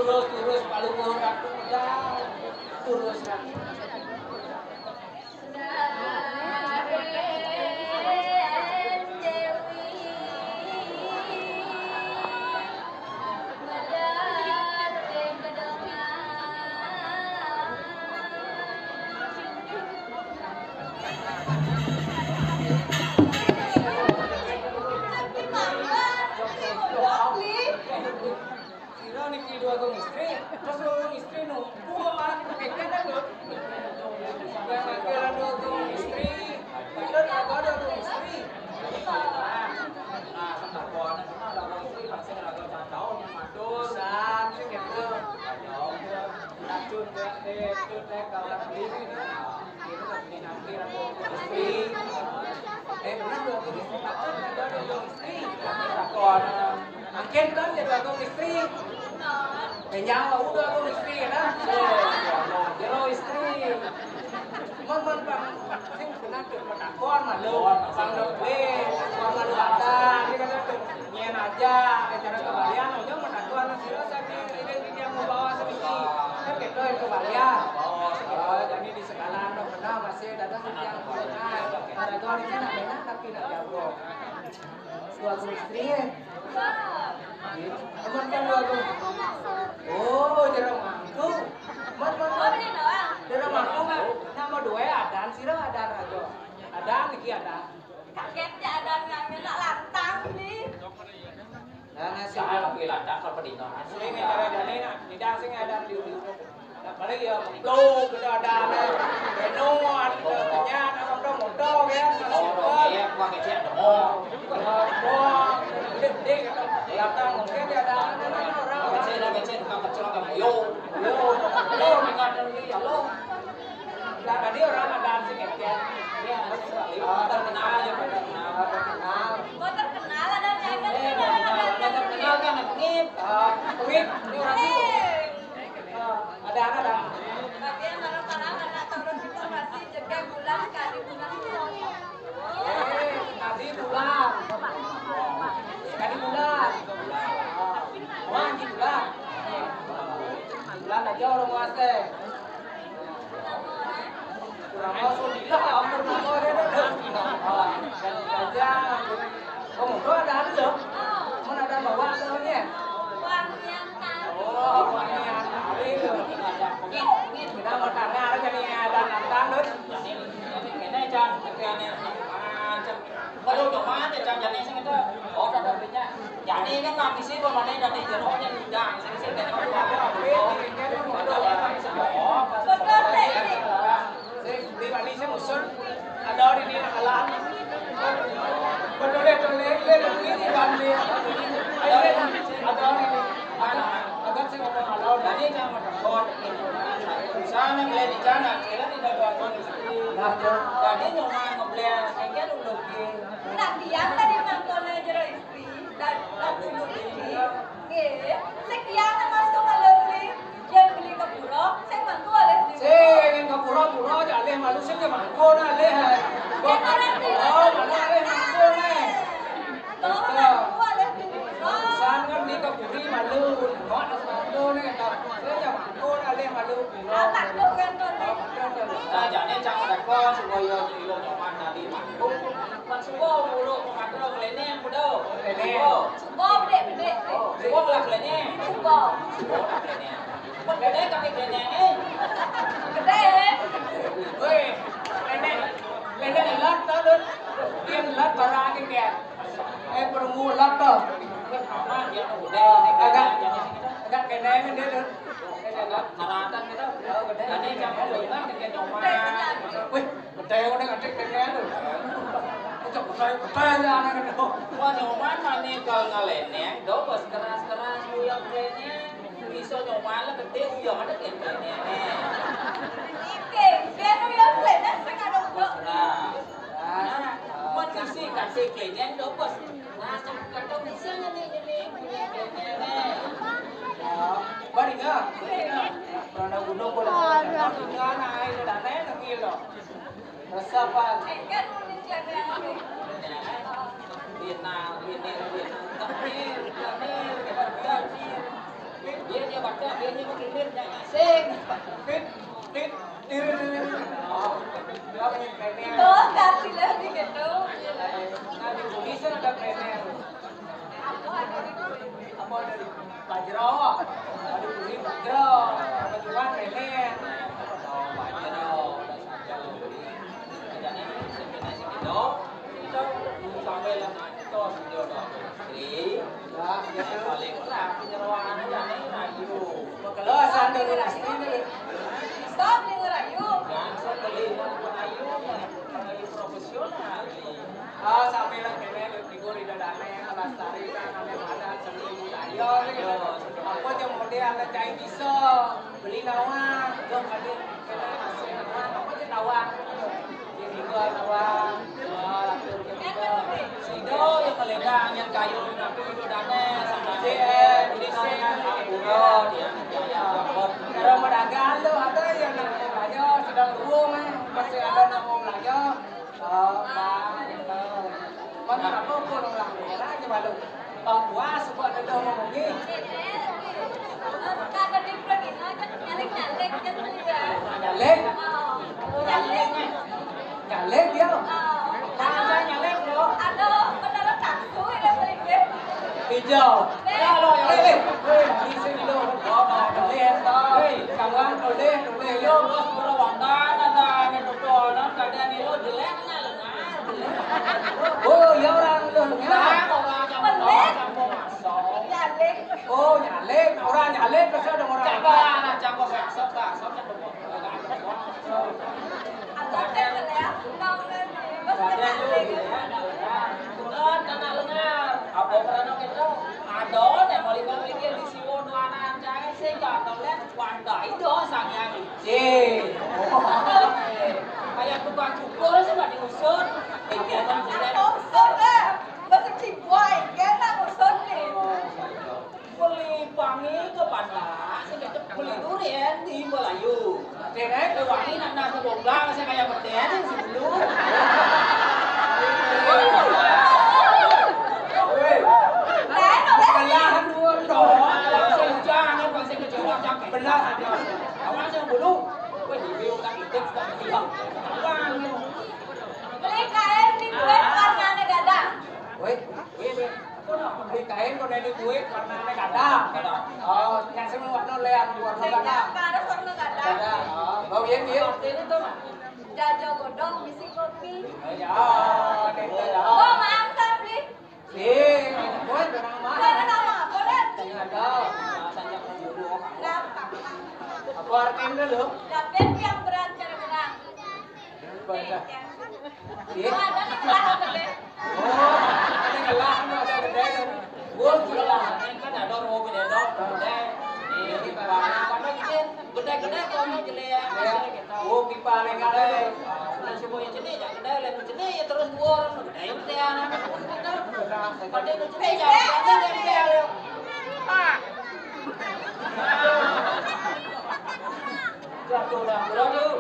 Turus, turus, palu ratu medal. Turus, ratu. Sira niki dua agung istri, terus dua agung istri nunggu apa? Kekeh kan tuh. Sampai makan dua agung istri, betul ada dua agung istri. Nah, setakon, ada agung istri, pasti ada agung satu tahun yang matur. San, gitu. Racun, deh, deh, itu, deh, kalau diri, nah. Istri. Eh, benar dua agung istri, takon, ada dua agung istri. Takon. Mangkin kan jadi dua agung istri. Kenyang lah udah agung istri, kan? Jero istri. Mon, mon, bang, sing benar tuh, petakon, malu. Bang, dok, weh, bang, malu ada, ini kan tuh. Nyén aja, cara kembalian, ujung menaku anak sira sakit, ini yang mau bawa sedikit. Kan gitu yang kembalian. Oh, jadi di sekarang dok, benar masih datang yang mendengar. Ada dua di sana, enak tapi nak jago. Dua agung istri ya. Teman kan dua agung. Oh, jarang mangku. Mat, mat, mat. Jarang mangku. Nama dua ada, sira ada aja. Ada, niki ada. Kaget ya ada yang nak lantang nih. Nah, nasi. Jangan pilih tak kalau pedino. Sing ada jane nak, tidak sing ada di ujung. Nak balik ya, tuh kita ada nih. Reno, ada ternyata motor, motor ya. Oh, iya, gua kecil ada mau. Gede, gede, gitu. Belakang mungkin dia ada orang. Kecil, kecil, bukan kecil, bukan yo. Yo, yo, ingat dulu ya lo. Lah, tadi orang ada asik ya, Ken? Iya, asik. Oh, terkenal ya, terkenal. Terkenal. Oh, terkenal, ada nyanyi. Eh, terkenal, ada terkenal kan, ada pengit. Ah, pengit, ini orang sibuk. Eh. Ah, ada, ada, ada. Bagian kalau kalangan atau orang itu masih jaga bulan sekali, bulan itu. Eh, tadi bulan. Tadi bulan. Wah, di bulan. Bulan aja orang puasa. Kurang masuk, gila, hampir nama dia dah. Aja. Oh, muka ada, ada loh. Mana ada bawa tuh, ya? Oh, wangian hari loh. Kita mau tanya aja nih, ada nantang tuh. Ini, ini, ini, jangan, jangan, jangan. Baru cuma ada jangan sing itu. Oh, ada punya. Jadi kan habis itu mana ada di jero nya udah. Sing sing kan aku apa? Oh, betul, sing di balik sing usul. Ada di dalam. Betul, betul, betul, ini balik. Ada di mana? Agak sing ngomong ada di sana beli di sana. Kita tidak ada kondisi. Jadi cuma ngebleng, sehingga dulu. Nah, tiang tadi mangkone jero istri, dan lagu istri. Nggih, sing tiang masuk malu beli, yen beli ke pura, sing mangku oleh di. Sing ke pura-pura aja alih malu, sing ke mangku nah alih. Kok kan pura, malu alih mangku nah. Kok mangku oleh di pura. Urusan kan beli ke puri malu, kok ada mangku nah, sing ke mangku nah alih malu pura. Apa tuh kan tuh? Nah, jane cang teko supaya ilo nyoman tadi mangku. Pas subuh, buruk, pengatur, keliling, kudu. Keliling. Subuh. Subuh, bedek, bedek. Subuh lah keliling. Subuh. Subuh lah keliling. Pun bedek, tapi keliling, eh. Bedek. Weh, keliling, keliling, lat, lat, lat. Dia lat, barang, dia. Eh, permulat, toh. Agak, agak keliling, dia, tuh. Saratan kita. Tadi jam dua kan, dia nyoman. Weh. Betul, udah ngetik betul tuh. Ucap betul, betul ya anak itu. Wah, nyoman mani kalau ngeleneng, do bos keras-keras, uyang keleneng. Bisa nyoman lah gede, uyang ada keleneng. Oke, biar uyang keleneng, saya ada uyang. Nah, nah, mau sisi kasih keleneng, do bos. Nah, cakep kata bisa nih, ini, ini, ini, ini. Baringa. Pernah gunung, boleh. Pernah gunung, air, dan lain, gitu. Resapan. Bina, bina, bina. Takmir, takmir, takmir. Dia, dia baca, dia, dia makin dia jangan asing. Tit, tit, tir. Oh, dia makin premier. Oh, kasih lebih gitu. Nah, di Bugis kan ada premier. Apa ada di Bugis? Apa ada di Pajero? Ada di Bugis Pajero. Apa juga premier? Oh, Pajero. Udah satu. Jadi, sebenarnya sih gitu. Kita sampai lah. Tos, dia udah istri. Ya, ya. Paling lah, penyeroan aja nih, rayu. Kalau sandal istri nih. Stop nih, rayu. Langsung beli, beli rayu, beli profesional. Ah, sampai lah, kene, minggu di dadane, lestari, kan, ada, ada, seni budaya, gitu. Apa aja model, ada cai bisa. Beli nawang, dong, ada, kene, masih nawang, apa aja nawang. Sida ya keledang yang kayu, tapi itu dane sama C N, ini saya ampura, dia. Cara pedagang tu ada yang nak belanja sedang ruang, eh, masih ada nak mau belanja. Ah, Pak, eh, mana apa pun orang, orang je malu. Bang Buas, sebab dia dah ngomong ni. Kalau di Pradina kan nyalek-nyalek kan dia. Nyalek? Oh, nyalek. Nyalek dia? Oh. Ada nyalek dia? Ada, benar taksu dia beli dia. Hijau. Dah, dah, ya. Eh, eh, eh, di sini dulu. Oh, dah, dah. Eh, eh, kawan, boleh, boleh. Yo, bos, berlawan. Dah, dah, dah, ni betul. Dah, dah, ni lo jelek, dah, dah. Oh, ya orang lo. Ya. Dah, orang campur, campur masuk. Nyalek. Oh, nyalek. Orang nyalek, pasal ada orang. Campur, campur masuk, masuk, campur. Ada kan ya? Tahu kan? Ada juga. Benar, tanah lengar. Apa pernah kita? Ada, yang mau lima mikir di Siwo, dua anak, saya nggak tahu, lihat. Wanda itu sang yang licin. Kayak tukang cukur sih nggak diusut. Pikiran jelek. Usut deh. Masih cibuai, kena usut nih. Beli pangi ke Panda, sing kecek beli durian di Melayu. Dene ke wangi nak nasi gomblang, saya kayak berdene sih dulu. Weh, kelahan dua dong. Langsung jangan, langsung kecil, langsung benar. Awal saya dulu, weh, di biu tak ikut, tak bilang. Beli kain di duit warnanya gadang. Weh, weh, weh. Beli kain kok dari duit warnanya gadang. Oh, yang saya mau warna lean, warna gadang. Harus warna gadang. Gadang. Oh, bau ya, dia. Artinya tuh, Mak. Jajo godong, bisi kopi. Ya, ada itu ya. Oh, maaf, Kak, beli. Eh, buat orang mana? Saya nama apa, Ren? Saya ada. Saya mau dulu. Gampang. Apa artinya dulu? Dapat yang berat cara berang. Baca. Iya. Oh, ada nih, Kak, apa deh? Oh, ini gelah, ini ada gede kan. Gua gelah, kan ada orang mau gede dong, gede. Ini di bawah, apa dong, ini? Gede-gede kok, ini jelek. Iya. Oh, pipa nih, kan, eh. Nah, semua yang jenis, yang gede, yang jenis, ya terus dua orang. Gede, gede, anak. Pada itu jenis, jangan, jangan, jangan, jangan. Ah. Jatuh dah, jatuh.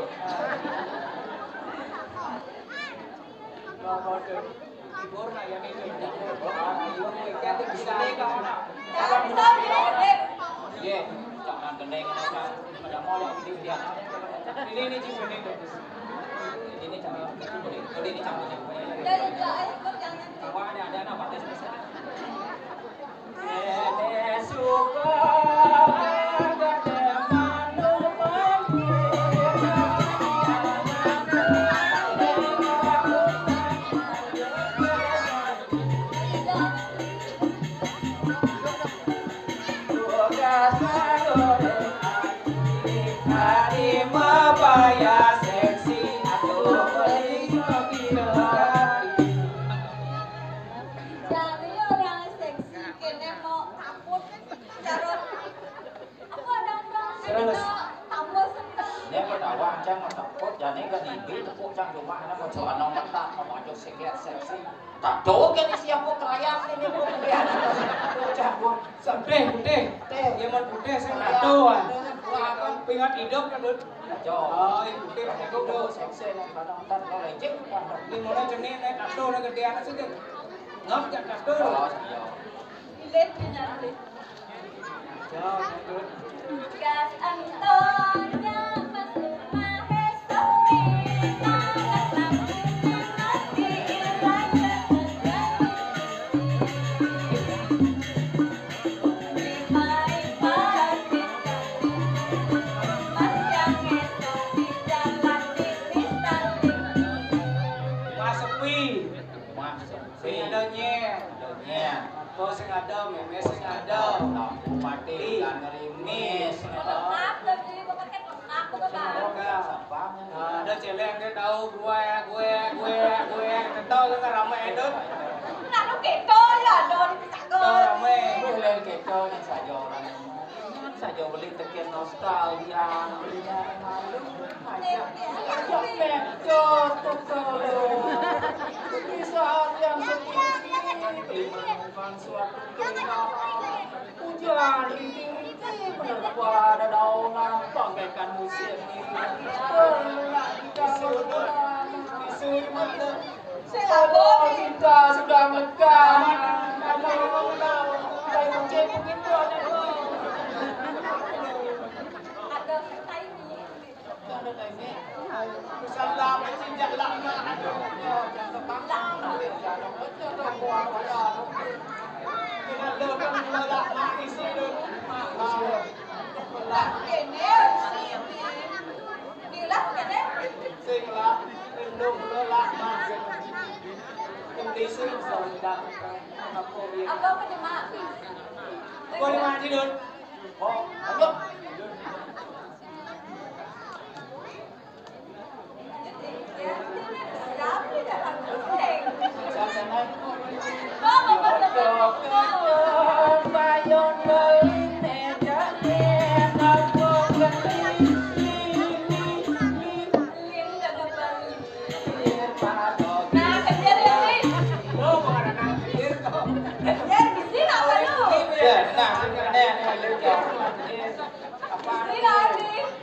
Ini, ini, ini. Ini, ini, ini. Dari Jawa itu yang Jawa ada, ada apa? Dari orang seksi kene mau kaput. Cara aku ada orang. Terus? Tambah seneng. Nek pedawa aja ngetepuk, jane ke nibi tepuk cang cuma ana mojo ana metak, mojo siklet seksi. Tado kene siap kok kerayang ini, Bu. Bocah, Bu. Sampai putih. Teh. Ya, mun putih sing tado, ah. Pingat hidup kan, Dut? Cok. Oh, yang putih, putih, Dut. Seksi, nek kadang-kadang kalau lecek, kadang. Ini mana jenis, nek tado, nek gede anak sih, Dut. Ngap, jak tado. Oh, iya. Ilet, ilet. Gas antonya masuk mahesok minangan lampu mati ilang terjadi. Di main pagi mas yang esok di jalan di Pisang. Masuk wi. Masuk. Sing ada nyé. Ada nyé. Apa sing ada, mémé sing ada. Lampu mati, ih, kan ngerimis. Lengkap, lagi pakai lengkap, bukan? Ada céléng dia tahu gue, gue, gue, gue. Tahu kan ramé edut. Lalu kita ya, don, kita. Tahu ramé. Boleh kita nih saja orang. Saja beli tekén nostalgia. Malu aja. Yang pecah tuh kalau. Di saat yang seperti ini, menemukan suatu keindahan. Hujan rintik-rintik menerpa dedaunan bagaikan musim ini. Telah kita disuruh mata. Sing apa? Kita sudah melekat. Ada tai ini. Ada tai ini. Salam sejak lama. Aduh, ya, jangan terpaksa. Jangan terpaksa. Kita doakan lama isi dulu. Lah, ini sini. Dilah, ini. Sing lah, belum lama. Kondisi sudah. Apa penyemang? Gua di mana tidur? Oh, apa?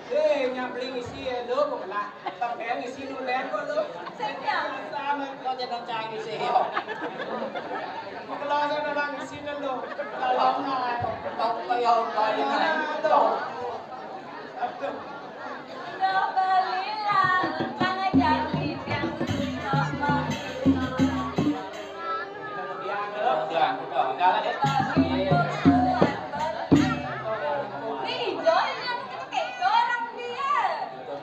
Eh, nyabling isi ya, lo kok lah. Sampean isi dulu kok lo. Sama. Kok jangan cari sih, yo. Kalau saya orang isi dulu. Kalau nggak, kau kayak orang lain. Aduh. Udah belilah, Kang Jali yang suka. Kemudian, kemudian, udah, udah lah, deh. Ini hijau, ini anu kita kayak orang dia.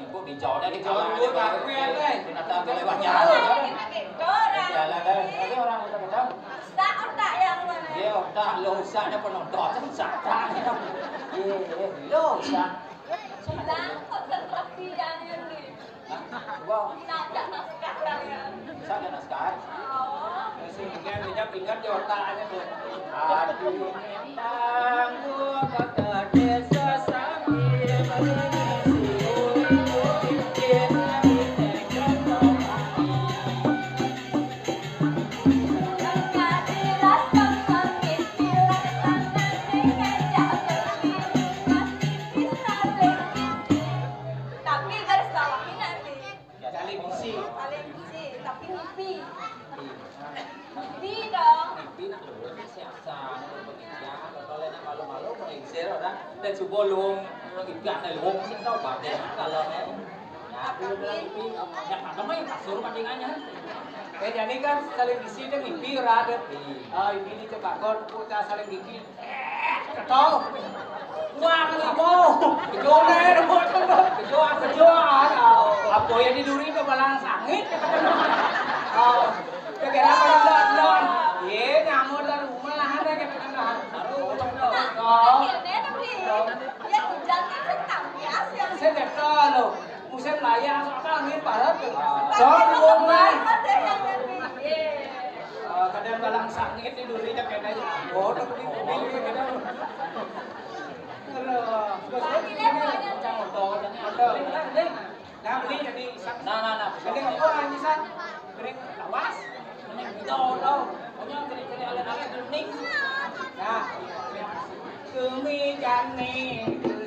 Ibu di Jawa, di Jawa, aku ya, deh. Binatang lewat jauh, ya. Kita kayak orang. Jalan, deh. Tapi orang udah ketemu. Rusak otak yang mana? Iya, otak lo rusak, ada penonton, rusak otak. Iya, lo rusak. Hilang konsentrasi yang ini. Hah? Wah. Ini ada naskah kalian. Bisa ada naskah? Oh. Sehingga dia pingat di otaknya tuh. Aduh. Tangguh kota desa sambil mengisi. Tapi garis bawahi nanti. Saling bisi. Saling bisi, tapi ngipi. Ngipi dong. Ngipi nak dulu, siasa, nak berpengajian, kalau nak malu-malu, menginsir orang, dan subuh luung, orang ikan, luung, sing tahu, batin, kalau nih. Ya, aku bilang ngipi, ya, apa mah yang kasur bandingannya? Eh, jadi kan saling bisi dan ngipi, ora ada. Iya. Ah, ini di Cempakon, kita saling ngipi. Ketol. Wah, ngelimu. Kejoan, kejoan, kejoan. Apa yang di duri itu balang sangit? Oh, kira-kira pada belon. Iya, nyamun dari rumah ada kita kan. Baru, oh. Akhirnya tapi ya hujan kan tetap ya, siang. Saya nggak tahu loh. Musim layak, soalnya angin barat tuh. Soal di rumah. Eh, kadang balang sangit di duri, tak kena aja. Oh, tak kena, kena, kena. Aduh, bos, ini macam motor, ini motor. Nah, beli jadi sak-, nah, nah, nah. Jadi apa, Anjisan? Beri lawas. Mending kita orang punya ciri-ciri alit-alit unik. Nah, kemijane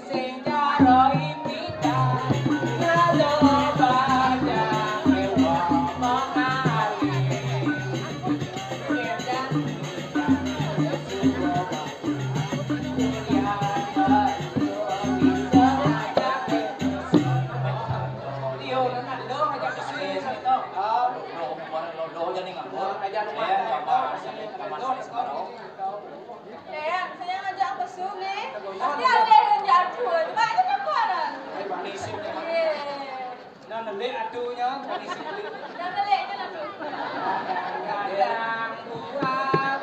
sing cara impitan, ngalo badan dewa mengalir. Edan, edan, edan, edan, Dek, saya ngajak mesum ni. Pasti ada yang jatuh. Cuba aja kapan. Iya. Nah, nanti aduhnya, nanti nanti. Kadang buat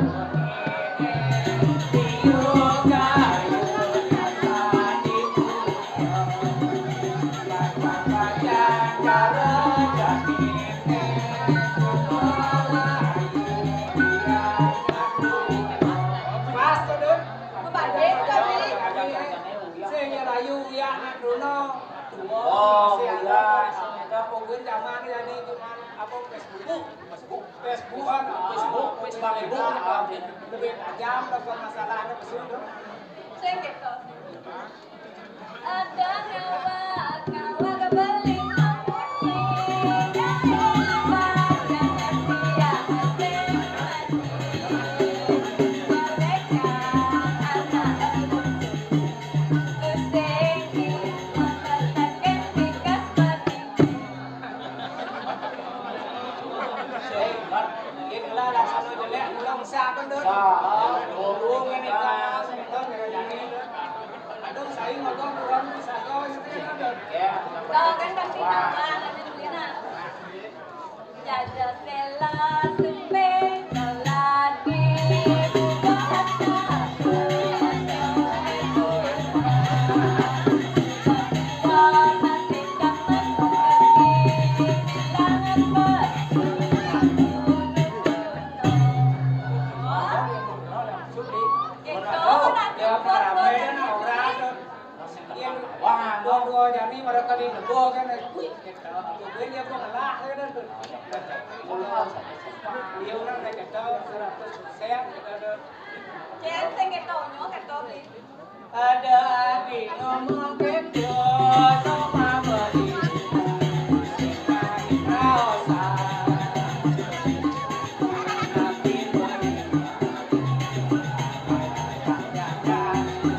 Pas tu, Dun. Kembali, kembali. Saya rayu, ya, nak dulu. Oh, iya. Kita pokoknya zaman ya ni, cuman apa, Facebook. Facebook, Facebook, Facebook, Facebook, lebih tajam ke permasalahan Facebook tu. Sing gitu. Ada ngawak, ngawak beli mamuni, dari lembah yang setia hati mati. Mereka anak pusing, pusing, mengatakan tingkah mati. Jaja sela supe lelaki. Wah, dua-dua jani pada kali lebo kan. Wih, kita apa gue dia pun lah kan. Dia orang dah kata seratus persen kita ada. Jangan sing kita nyo kata beli. Ada di ngomong kita sama beli. Rasa. Tapi beli.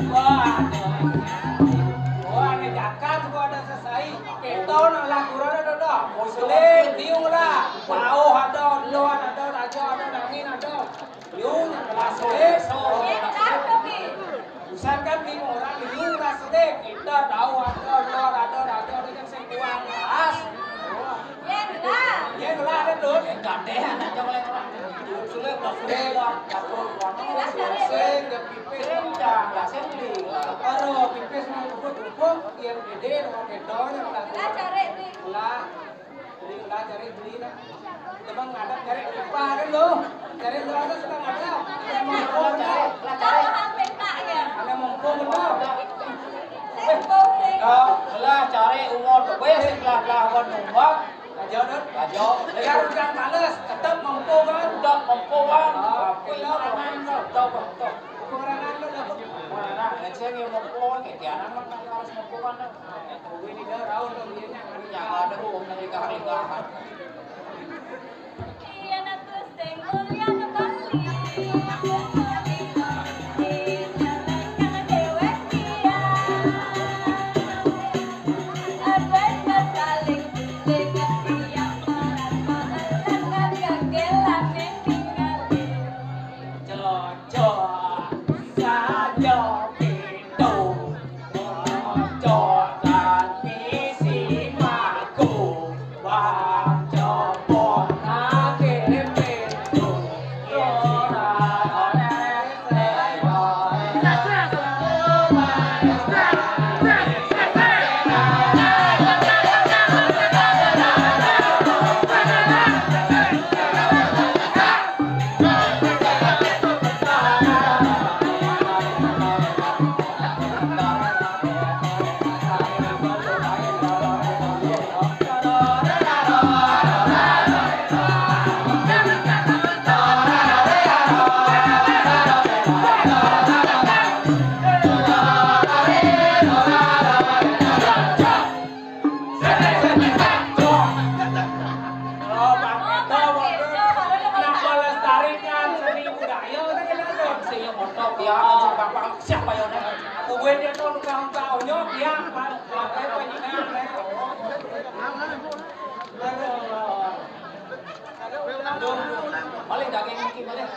Wah, wah, ni jakat gua ada sesai. Kita nak lakukan ada dah. Muslim, diung lah. Pauh ada, luar ada, raja ada, dangin ada. Diung lah, Muslim. Kita tu, Bi. Bukan kan lima orang, diung lah, Muslim. Kita tahu ada, luar ada, raja ada, yang sekuat. As. Ye gelah. Ye gelah ada tu. Enggak deh, ada coba lagi orang. Sule, sule lah. Sing, ya pipis. Enggak, enggak sendiri. Aro pipis mau rumput-rumput, yang gede, orang bedo, yang tak. Lah cari ni. Lah. Beli lah, cari beli lah. Teman ada cari apa ada lo? Cari lo ada sedang ada. Ada mumpung ada. Lah cari. Ada mumpung ada. Sing, sing. Lah cari umur tu, weh, sing lah, lah, wan numbang. Raja, Dun? Raja. Biar udah males, tetap mempung, kan? Tetap mempung, kan? Ah, tapi pilihan, Dun. Tahu, Bang? Tahu. Kurangan, Dun, apa? Kurangan. Lecen yang mempung, kayak tianan, kan, harus mempung, kan, Dun? Ini dah raun, Dun, dia nyaman. Yang ada, Bang, yang ligah-ligah. Cocok saja. Tuh, cocok dan visi mako. Bang copot lagi pintu. Ora oleh. Oh, Bang Eto, Bang Eto, nak melestarikan seni budaya, kan, kan, kan? Saya motor, ya, Bang, Bang, siapa ya, Nek? Kuwe dia tuh tukang tahunya, dia, Bang, pakai penyingan, Nek. Aduh. Balik. Daging mungkin boleh.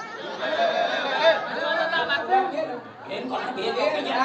Ini kok dia kopinya.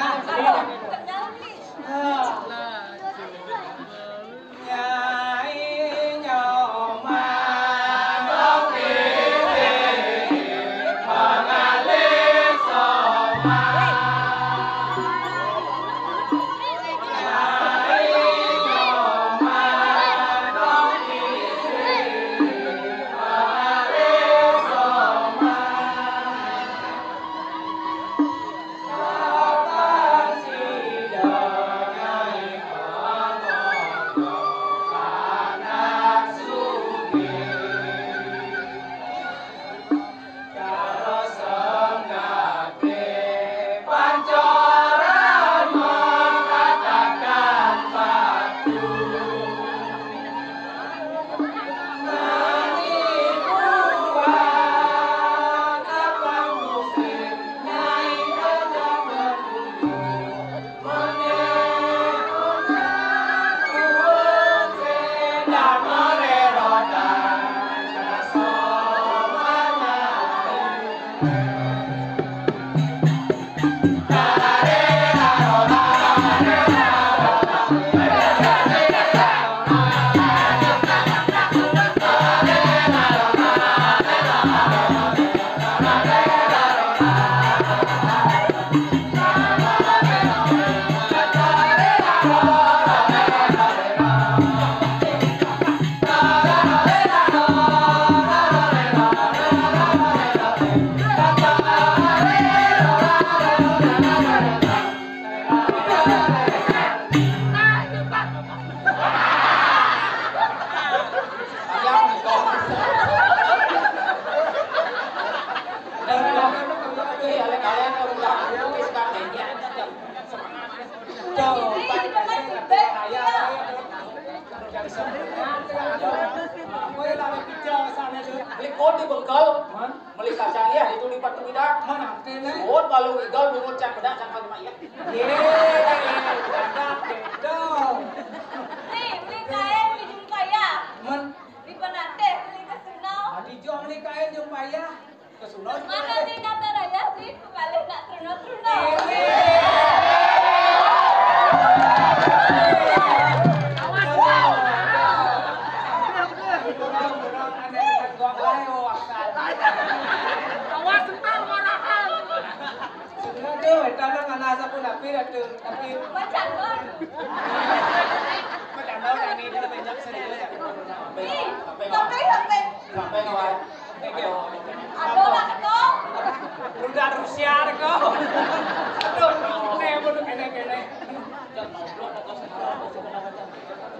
Beli kodi bengkel. Beli kacang ya, itu lipat tu tidak. Mana kene? Suwun balu igal bungut cang bedak cang kali mak ya. Ye, bedak bedak. Ni, beli kain di Jumpaya. Men. Di Penatih, beli ke Sunau. Adi jong beli kain Jumpaya. Ke Sunau. Mana di Nataraya sih? Kembali nak teruna-teruna. Awas, entar marahan. Sudah tu, itu ada mana sapu napi dah tu, tapi macam mana? Macam mana ni, dia banyak serius. Ih, sampai, sampai. Sampai kawan. Aduh, lah kau. Udah Rusia deh kau. Aduh, kene bodoh kene kene.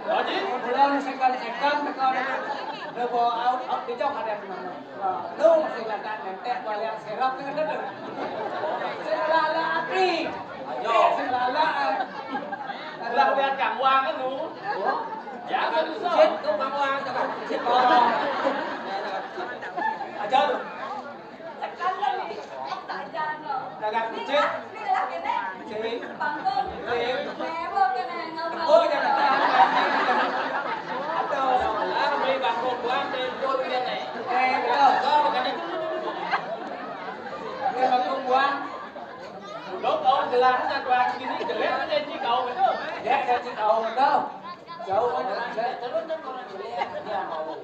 Haji, mulai sekan-sekan kau dah. Dah bawa out, out di jauh ada mana? Lu masih kata nentek bayar serap dengan tu. Selala hati. Ayo. Selala. Lah lihat kang wang kan lu. Ya kan susah. Cit tu kang wang tak cit. Ajar. Tekan lagi. Tak ajar no. Dagang cit. Ni lah kene. Cit. Pangkung. Cit. Nebo kene ngapa? Oh, jangan. Atau lah beli bangkung buang tempo dia nih. Eh, betul. Kau bukan itu. Beli bangkung buang. Lo kau gelas satu hari ini jelek aja sih kau betul. Ya, saya sih kau betul. Jauh kan jelek. Terus kan orang jelek dia mau.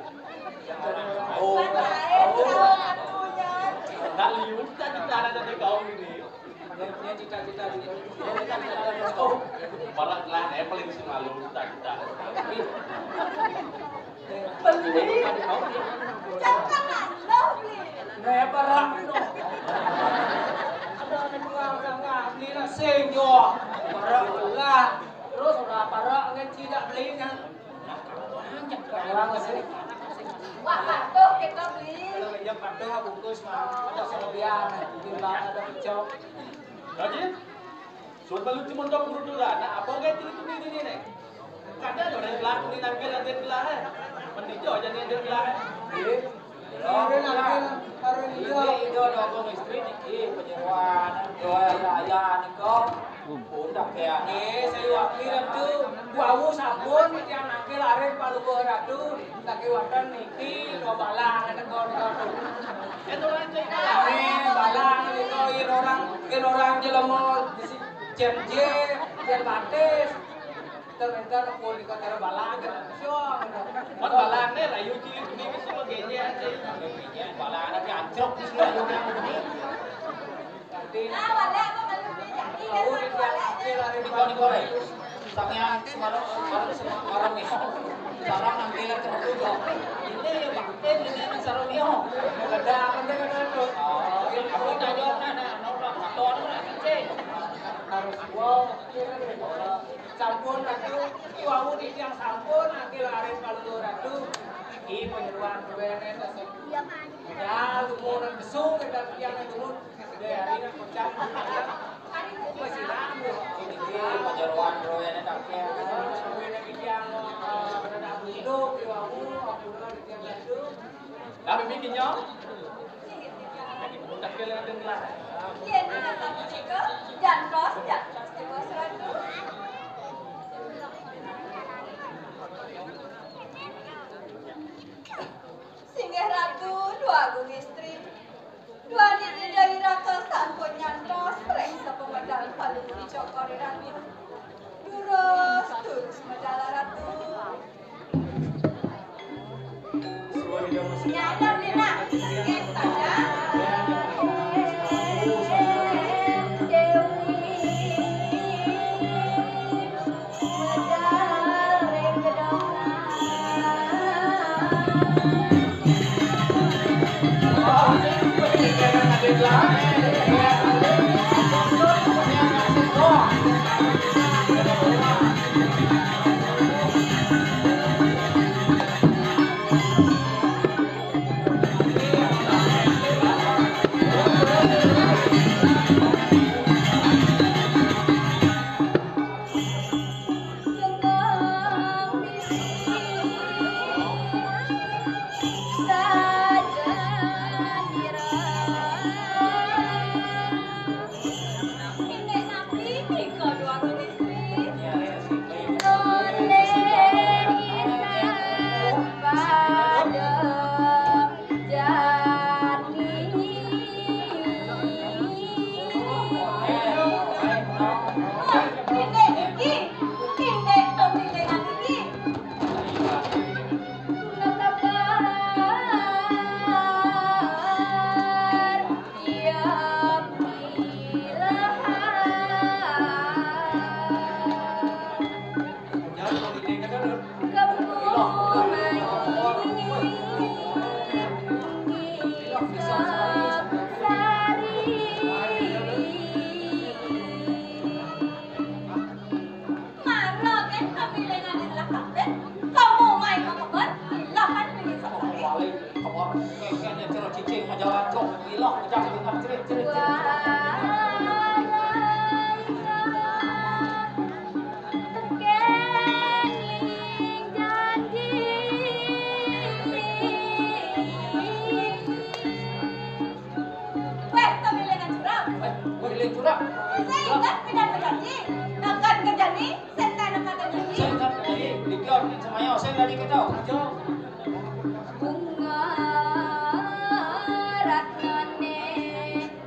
Oh, oh. Nak liur tak kita ada dari kau ini. Dia punya cita-cita di. Oh, parah lah, eh, paling semalu cita-cita. Beli. Jangan lo beli. Nah, parah no. Ada orang tukang sangat beli nasi jo. Parah lah. Terus orang parah ngan tidak beli ngan. Orang sih. Wah, patuh kita beli. Kalau yang patuh bungkus mah ada selebihan, timbang ada pecok. Jadi, suruh balu cuma tok guru dulu lah. Nah, apa kayak itu itu ini nih? Kadang ada orang belakang ini nangkil ada belah eh. Mending aja nih ada belah eh. Iya. Ada nangkil, ada iya. Ini itu ada ngomong istri niki penyeruan, doa ayah niko. Udah ya. Eh, saya wakil tu. Wau sampun titiang nangkil arep Palungguh Ratu. Sakiwatan niki lo balang teko, teko. Itu lagi. Eh, balang teko, yen orang, yen orang jelema bisi jen je, jen batis. Enten-enten pun di kota balang. Siang. Kan balang ni lah, yu cilik ni mesti begenje aja. Balang ni ancrok mesti lah, yu ni. Niko, niko, eh. Sangyang Sumarung, Sumarung, Sumarung nih. Sarang nangkil terus juga. Ini ya, Bang. Eh, ini, ini sarung nih, oh. Ada apa dia kata itu? Oh, ini aku tanya, nah, nah, nah, nah, nah, nah, nah, nah, nah. Harus gua, sampun, Ratu. Iwau di tiang sampun, nangkil arep Palungguh Ratu. Iki penyeruan duwene, tasik. Ya, umur besuk, kita tiang umur. Tapi bikinnya. Yen ora tak cekek, jantos, jantos, jantos, Ratu. Singgih Ratu, Dwagung Istri. Dwaning Ida Wiraka sampun nyantos ring sapamedal Palungguh Cokor I Ratu. Durus, durus medal Ratu. Nyadang dina, singgih sadang. Mara ken kamilingan ilah kapit, kamu mai ka kebon, ilah kan pilih sekali. Balik, kebon, kekenya cerah cicing, majalan jok, ilah, kejak, dengar cerit, cerit, cerit. Weh, kamilingan jurang. Weh, kamilingan jurang. Saya ingat pidan bejanji. Akan kejani, Sen tan akan terjadi. Sen tan terjadi. Dikir, semayo, sen dari kita. Aja. Bunga ratnane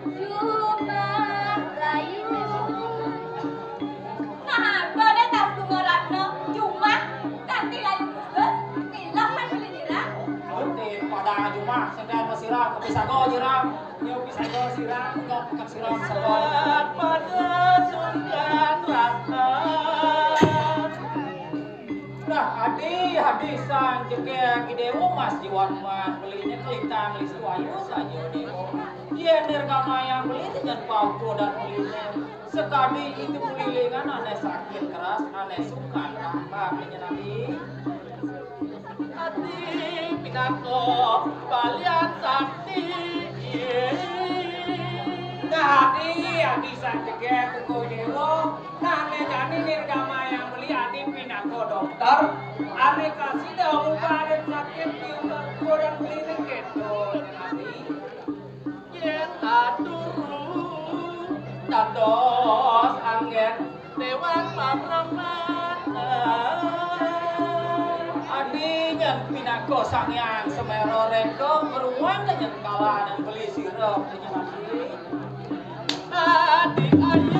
jumah layu. Nah, bade tas bunga ratna jumah, kanti layu khusus, milah kan beli nira. Nanti pada jumah, sen tan masira, kopi sago jira. Nyobi saja sirah, enggak pekat sirah saja. Pada sundan rasa. Nah, adi, adi san jegeg Dewa Mas Jiwan Mas, belinya kelintang listu ayu saja, Dewa. Yen nirgamayang beli dengan pauku dan belinya. Sekadi itu beli lengan ane sakit keras, ane sukan tambah belinya nanti. Adi pinaka balian sakti. Nah, adi, adi san jegeg Tengku Dewa, nane jani nirgamayang beli adi pinaka dokter, ane kasida ngubarin sakit di umur kurang beli nengketo, adi. Yen aturu Dados anggén Déwan Paprapatan. Adi nyén pinaka Sang Hyang Semara réka ngruan nyén kalahan beli sira. Adi ayu.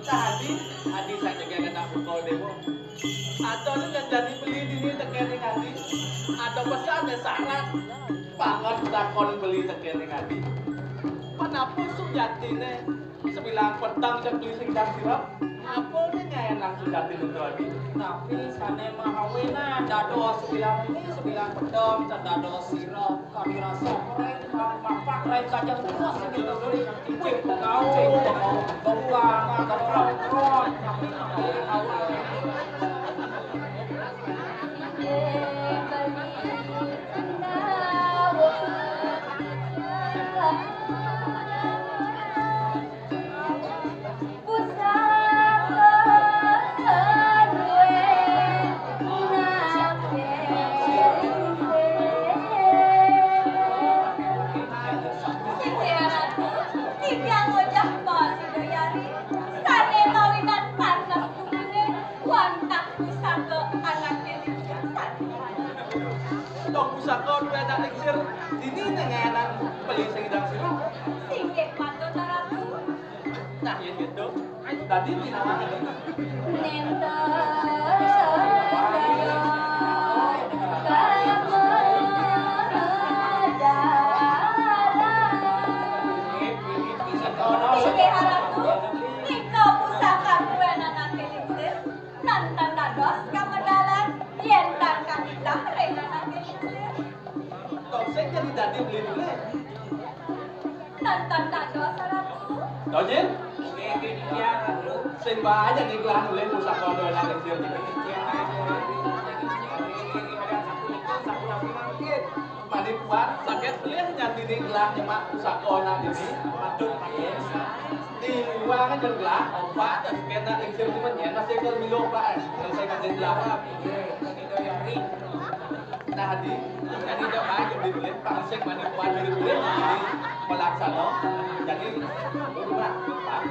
Tadi, adi saja kena pukul demo. Ada ni kan jadi beli dini tekén ring adi. Ada pesan ya syarat. Banget takon beli tekén ring adi. Panapa sujatiné? Sebilang peteng cek beli sing dang sirep. Apa né ngaénang sujatiné to adi? Napi sané mahawinan dados sebilang wengi, sebilang peteng cek dados sirep. Kami rasa keren, mapak keren saja terus gitu. Wih, pegawai, pegawai, pegawai, pegawai, tapi nanti awal. Sing Ratu, tiang ojah Sidayari, sané mawinan panas buminé, wantah pusaka anaké lingsir sané. Dong pusaka duwé anak lingsir, dini né ngaénang beli sing dang sirep. Singgih patut, Ratu. Nah, yén gitu, dadi pinawané. Nénten daya kamedalan. Inggih Ratu, nika pusaka kuwénan anaké lingsir. Nénten dados kamedalan yén tan katitah ring anaké lingsir. Kok sing jadi dadi beli-beli? Nénten dados, Ratu. Tonyin? Iya, Ratu. Sing baé niki gelah nulih pusaka dolan ing sira niki. Mani kuat, saged beli nyandini gelah nyemak pusaka anak dini. Patut, patut. Di luar aja gelah, obat, dan sekena ing sira niki nyén masih ke milu, Pak. Selesai ngaji gelah. Nah, adi, adi dah baik, beli-beli, pangsik mani kuat beli-beli, jadi melaksana. Jadi, rumah, Pak.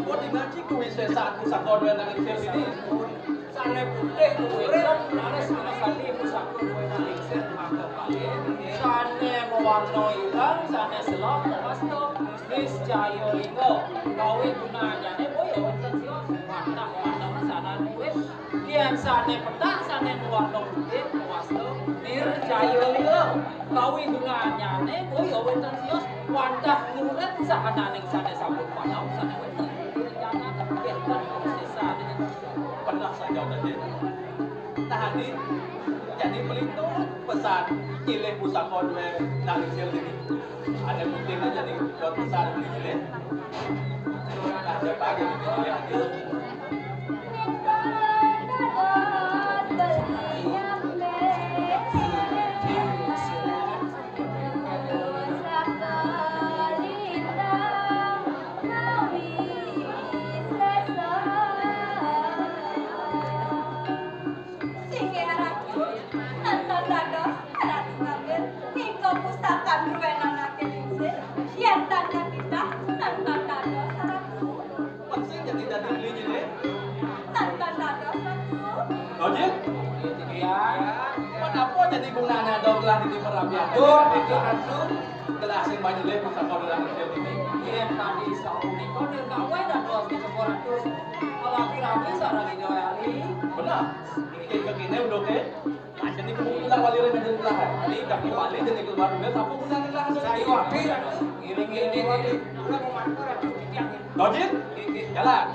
Pun dina cik kuwi sesat pusaka duwe nang lingsir dini. Sane putih kuwi, laris ngrasani pusaka duwe nang lingsir mangga kalih. Sane mawarna ireng, sane selok, mawasta niscaya lingga. Kawi gunanyane boya wenten sios. Wantah-wantah sanan kuwi. Yen sane pethak, sane mawarna putih, mawasta nirjaya lingga. Kawi gunanyane boya wenten sios. Wantah nurut sahananing sane sampun panau, sane wenten rencana, wenten prosesane. Pernah saja tadi. Nah, Adi, jadi pelintut pesan nyilih pusaka duwe nang lingsir dini. Ane mungkin aja nih buat pesan nyilih. Nah, ada pagi nyilih aja. Singgih Ratu, nenten dados Ratu Gambir, nika pusaka druwen anake lingsir, yen tan kapitah, nenten dados Ratu. Maksud jadi dadi beli nyilih? Nenten dados Ratu. Oh, Jin? Iya. Menapa jadi gunane ada gelah dini merabian? Aduh, aduh, aduh. Gelah sing banyile pusaka dalam kecil ini. Yen tadi sapunika dirgawe dados kecemplung atus. Lagi-lagi sareng Ida Wali. Benar. Iki kekine unduke. Ajeng niku mung ilang wali ring ajeng ilang. Iki kaki wali jeneng keluar dunia sampun nang ilang. Saya wali, Ratu. Ngiring-ngiring wali. Kula mau matur, Ratu. Titiang. Dojin. Jalan.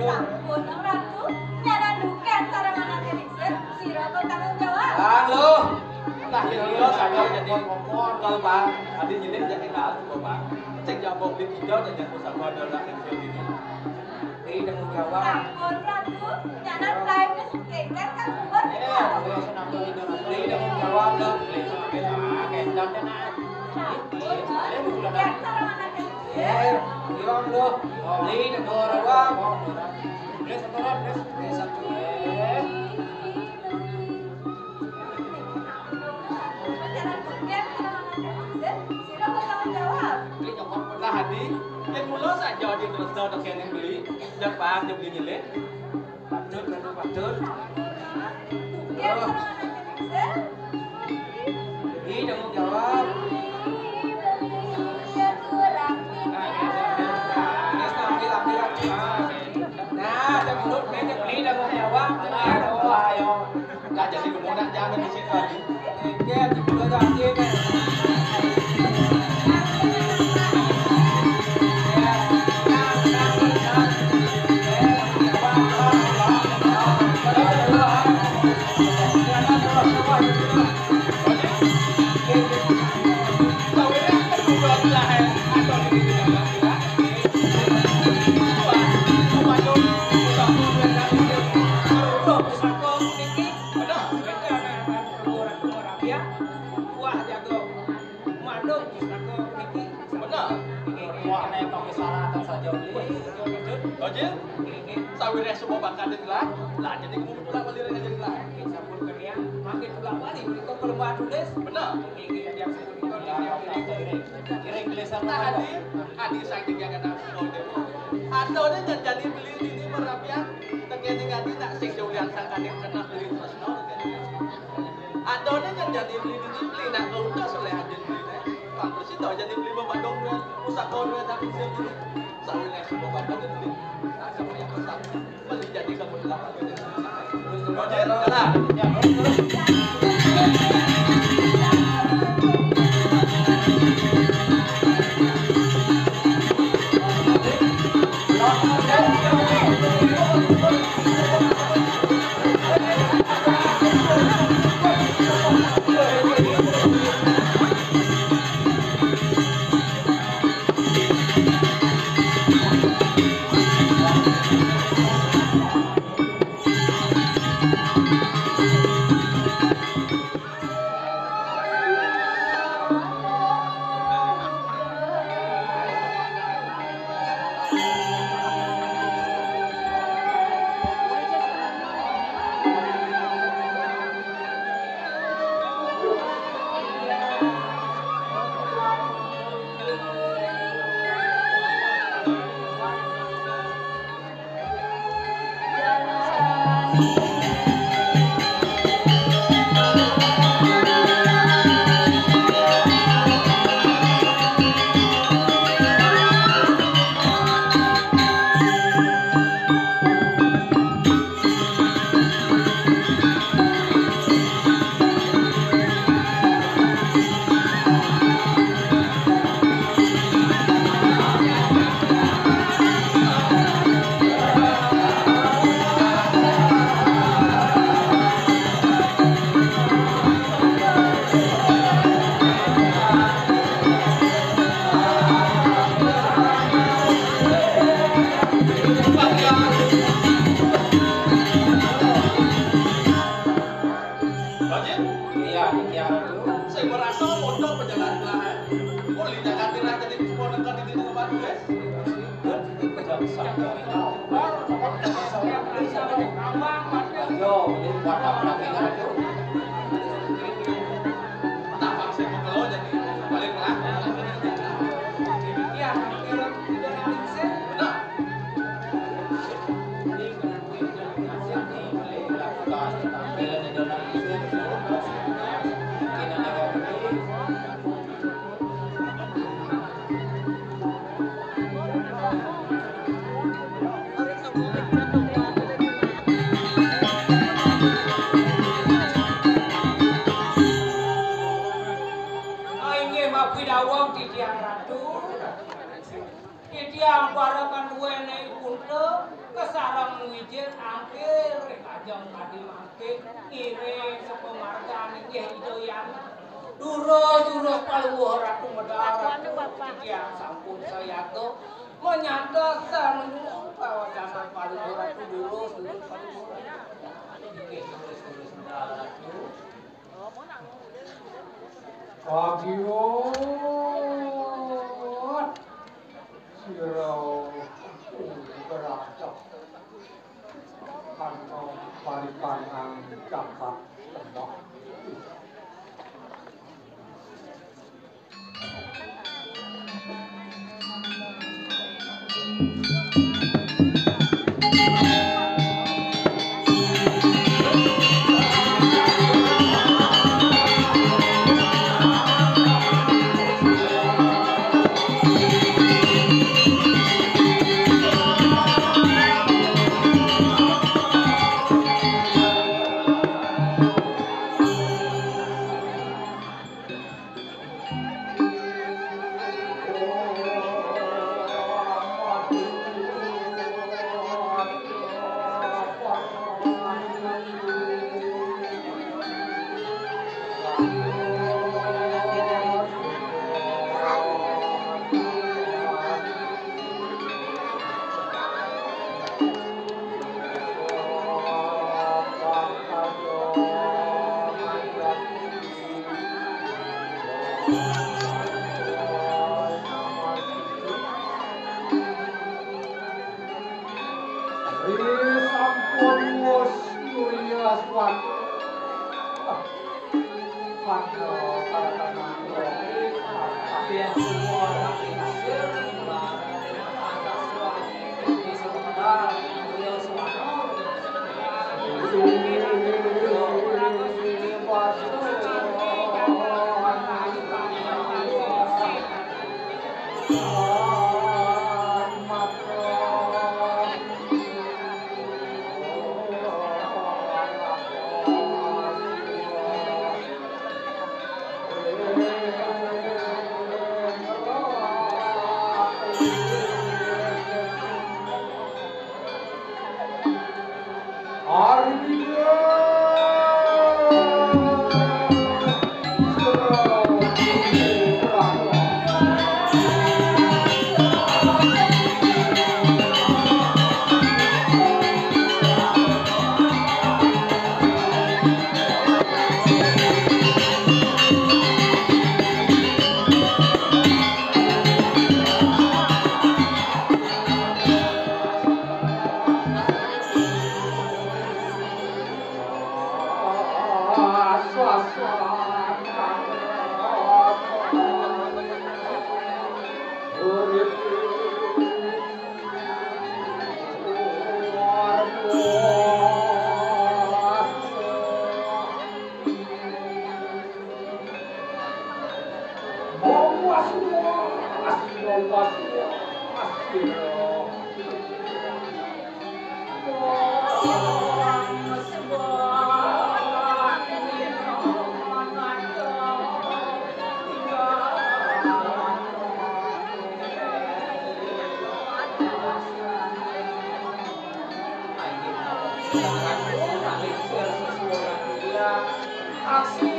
Sampun, Ratu. Nyana dukan sareng anake lingsir, sira kok tanggung jawab. Halo. Nah, ya, iya, saya jadi kompor. Kalau Pak, tadi jadi jadi kenal, coba, Pak. Cek jabok di kijau dan jatuh sama ada anak kecil ini. Ini tanggung jawab. Sampun, Ratu. Nyana prime wis keker kan kubur. Iya, iya, senang tuh itu. Ini tanggung jawab, loh. Ini sama kita, kendang, dan, ah. Sampun, Ratu. Dukan sareng anake lingsir. Eh, iya, loh. Ini tanggung jawab. Terus, terus, terus. Terus, terus. Sira kok tanggung jawab. Beli nyokot pernah hadi. Yang mula saja di terus tau tak kene beli. Dak paham dia beli nyilih. Patut, patut, patut. Yang kurang ajar. Ih, tanggung jawab. Nah, ini sambil, ambil, ambil. Nah, ada mulut, main, beli tanggung jawab. Nah, ayo. Lah, jadi kemudian jangan di situ lagi. Oke, di mulut lagi, kan. Wah, jago. Manuk pusaka niki. Bener. Wah, nek kok kesalahan saja. Ojil, sawireh suba bakal digelar, lah jadi ngumpulan bali ring aja gelar. Sampun kenian, mangke tulak bali menika perembah tulis. Bener. Nggih, nggih, yang sampun menika, nggih, nggih, nggih. Kiring gelisah. Nah, adi, adi saking yang kena. Atone jan jadi beli dini merapian, tekene ngadi nak sing jauh yang sangkane kena beli tresno, tekene. Atone jan jadi beli dini beli nak kautus oleh adin beli, eh. Pak Presiden jadi beli pemandong dua, pusaka dua, tapi sing dulu. Sawine sudah pemandong beli. Nah, siapa yang pesan? Beli jadi kamu telah. Terus, terus, jalan. Ya, terus, terus. Iya, iya, Ratu. Sing merasa pondok pejalan lah, eh. Kok di Jakarta lah jadi pondok kan di sini tempat, guys? Yo, ini buat apa lagi, Ratu? Tambah sih, kalau jadi balik lah. Iya, iya, iya. Nah. Inggih, mapi dawuh titiang Ratu. Titiang para kanduwene Kunta, kasareng ngwijil angkil ring ajeng kadi mangkin, ngiring sapamargan inggih Ida Yana. Durus, durus Palungguh Ratu medal Ratu, titiang sampun sayaga manyantos sanuwun pawacanan Palungguh Ratu, durus, durus Palungguh Ratu. Inggih, durus, durus medal Ratu. Kagiat sira beracah kanto parikangan capat tembak. Ri sampun wus Surya Swati. Mangga para mantra. Tapi yang semua Aksi,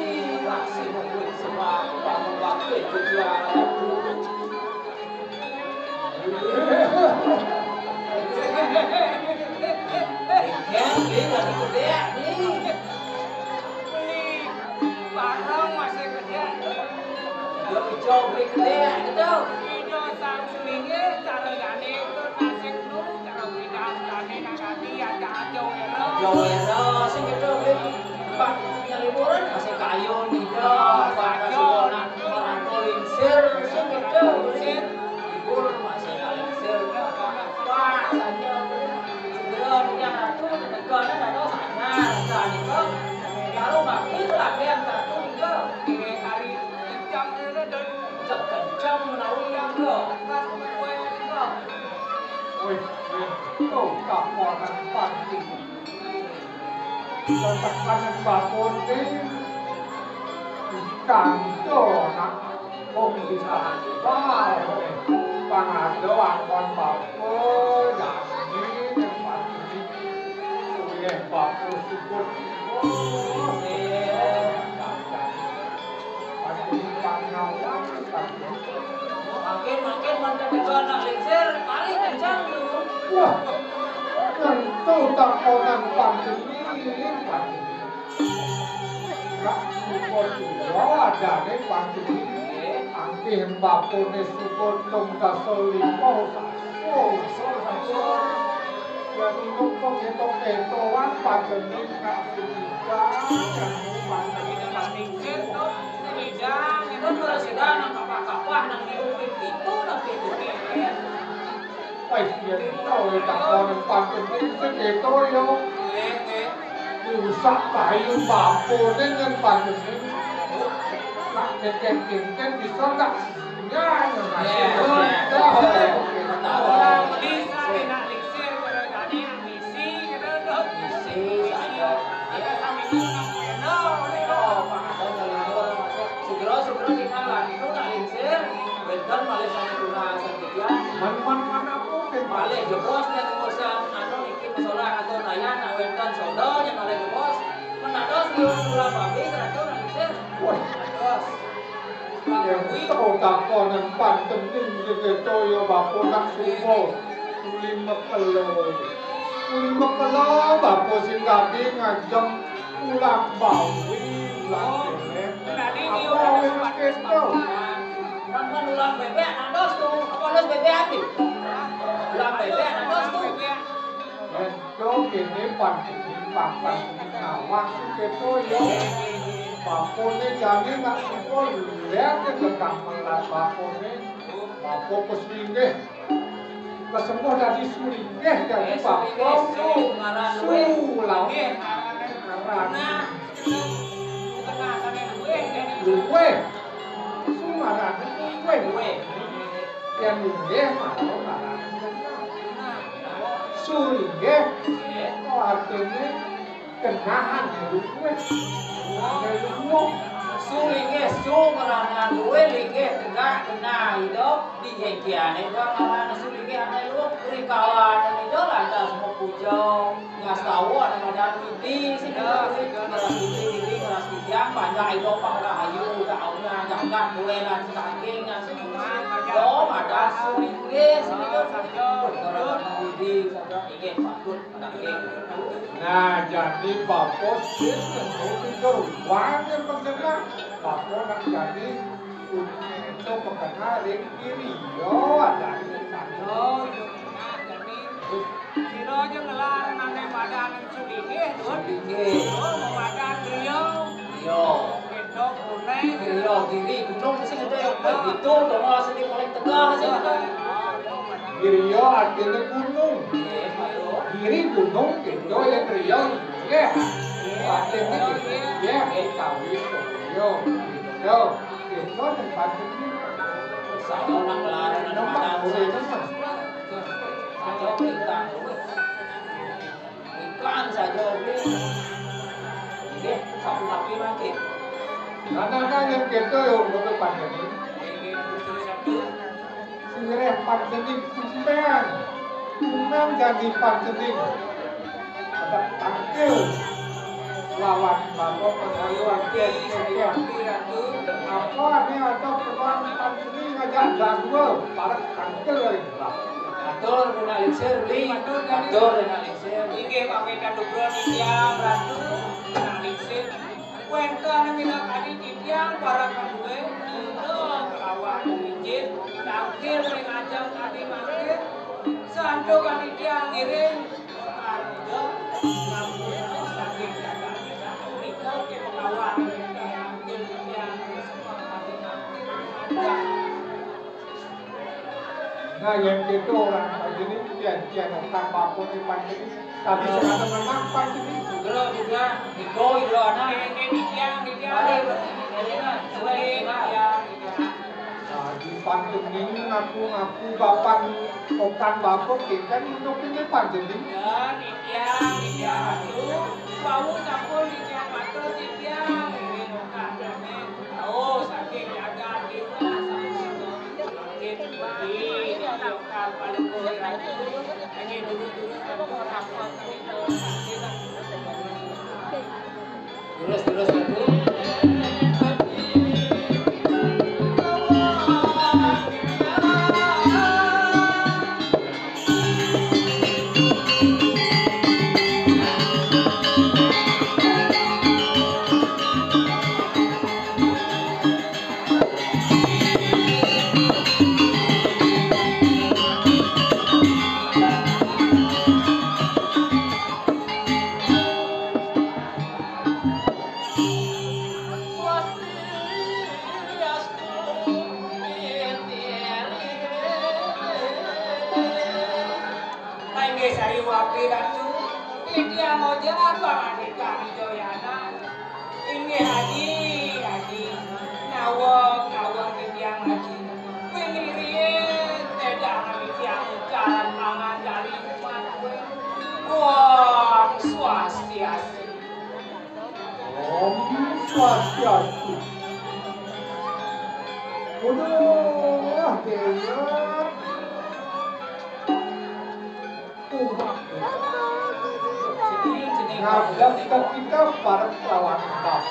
aksi mungkin sebab waktu itu dia. Beli, beli, beli, beli. Beli barang masih gedé. Ijo, ijo, beli gedé, gitu. Ijo, sang sulinge, cara gane, itu nasib lu, cara bidang, gane, nang gati, aja, aja, wero. Aja, wero, sing gitu, beli. Pak, nyeliburan, masih kayu, nih, dah. Pak, kayu, nak, orang tuh lingsir, sing gitu, beli. Libur, masih kayu, lingsir, dah. Wah, saja, beli. Segera, dia, ratu, negara, ratu, sana, sana, itu. Baru, mati, lagi, yang satu, itu. Ini hari, kencang, ini, dan kencang, menawi, yang, ke. Pas, kue, itu. Wih, wih, tuh, kaponan panting. Tetekan bapune kanca nak wong ditahan. Pangado angkon bapa jane ning pati. Oleh bapa syukur. Pati pangawan, pati. Makin, makin, makin teko nak lingsir, mari kencang dulu. Wah, tentu takonan panjenengan, panjenengan. Rak syukur kula adane panjenengan. Angkih bapune syukur tung dasa lima, sasul, sasul, sasul. Ya, untuk penghitung-hitungan panjenengan nak sida, yang panjenengan. Sida, itu sudah sida nang kapah-kapah, nang hidup itu, nang hidup ini. Wis yen tau takonen panjenengan sing keto ya. Rusak kayu bapune nyen panjenengan. Nak kenten-kenten bisa tak nyanyi masih. Ora muni sare nak lingsir, ora tadi nak misi, gitu, tuh. Misi, saya. Kita sambil nang peno, nih, loh. Segera, segera tinggal lagi, tuh, nak lingsir. Wénten malih sané tunasan titiang. Man, man, man apa, Dén? Malih jebos nek urusan anu niki masalah atur layan, nek wénten soda, yen malih jebos. Menados nyuwun kula pamit, Ratu Rangsir. Wah. Dados. Yen teko takonan pantening sing keto ya bapa nak sumba. Uli mekelo. Uli mekelo bapa sing dadi ngajeng ulah bawi, ulah dewek. Apa awit keto? Nang ulah bebek, ados tuh. Apa ados bebek ati? Ulah bebek, ados tuh. Ento kene panjeni papan sing ngawah sing keto ya. Bapane jane nak sumba lihat ke gamelan bapane. Bapa wis linggih. Kesembuh dadi sulinggih dadi bapa. Su, su, ngaran luwih. Su, lawan ngaran. Nah, tengah sane luwih, dadi luwih. Su ngaran luwih. Luwih. Yen linggih, mara ngaran genah. Nah, sulinggih. Nggih. Oh, artine kenahan ya, luwih. Ada luwih. Su linggih, su ngaran luwih, linggih tegak, genah idup, dihengkiane dong ngaran su linggih ane luwih, rikalan idup lantas mepuja, ngastawa ning madan Widi, sing ngeras Widi, Widi, ngeras Widi, yang panjang idup, pangerahayu, daunnya, jagat, kuelan, daging, yang semua, dong, ada su linggih, sing idup, ngaran Widi, inggih, patut. Nah, jadi bapa sing nemu tidur wong yang pengena. Bapa nak jadi itu pengena ring kiri. Yo, ada ini. Oh, iya. Nah, jadi sira aja ngelar nang madan sulinggih, Dun. Sulinggih. Oh, madan griya. Iya. Wedok kuning. Griya kiri gunung sing ada yang itu, dong sing paling tegah sing ada. Griya artine gunung. Nggih, Pak. Giri gunung, gitu, ya, griya. Nggih. Artine gitu. Nggih, utawi griya. Gitu. Gitu, tempat ini. Saya nang laren, nang mana? Saya bintang. Iklan saja, oke. Nggih, sapu tapi mangke. Anak-anak yang gitu ya, untuk panjenengan. Nggih, nggih, terus satu. Sireh panjenengan tumben. Tumben janji panjenengan. Tangkil lawan Bapak Pangayuan Jen Jen Jen. Apa ane ada keperluan Panjeni ngajak gua, parek tangkil kali. Matur nuwun lingsir, Bli. Matur nuwun lingsir. Inggih, pamit katumbas titiang Ratu nuwun lingsir. Wénten minangkani titiang para panduwé, Ida kelawan Ijin, tangkil ring ajeng tadi mangkin, santukan titiang ngiring Ida, sampun saking jagat punika, kelawan tangkil titiang semua tadi mangkin. Nah, yén kéto orang Panjeni, yén, yén okan bapakné Panjeni, tadi serana menang Panjeni. Sugra, sugra, iko, iko, anak. Ini, ini, ini, ini, ini. Mari, ini, ini, ini, ini. Nah, di Panjeni ngaku-ngaku bapak okan bapak, kan untuk ini Panjeni. Ya, titiang, titiang atu, wau sampun titiang matur titiang, nggih, okan jani. Oh, saking jagat kita, sampun. Terus, terus, Ratu. Inggih sayuwakti Ratu, titiang Ojang pangandikan Wijayana. Inggih Aji, Aji, naweg, naweg titiang Aji. Wingking riin, tedang titiang ukaran panganjali umat kowe. Om Swastiastu. Om Swastiastu. Uduh, Déwa. Umat. Ngadeg ka kita para lawan bapak.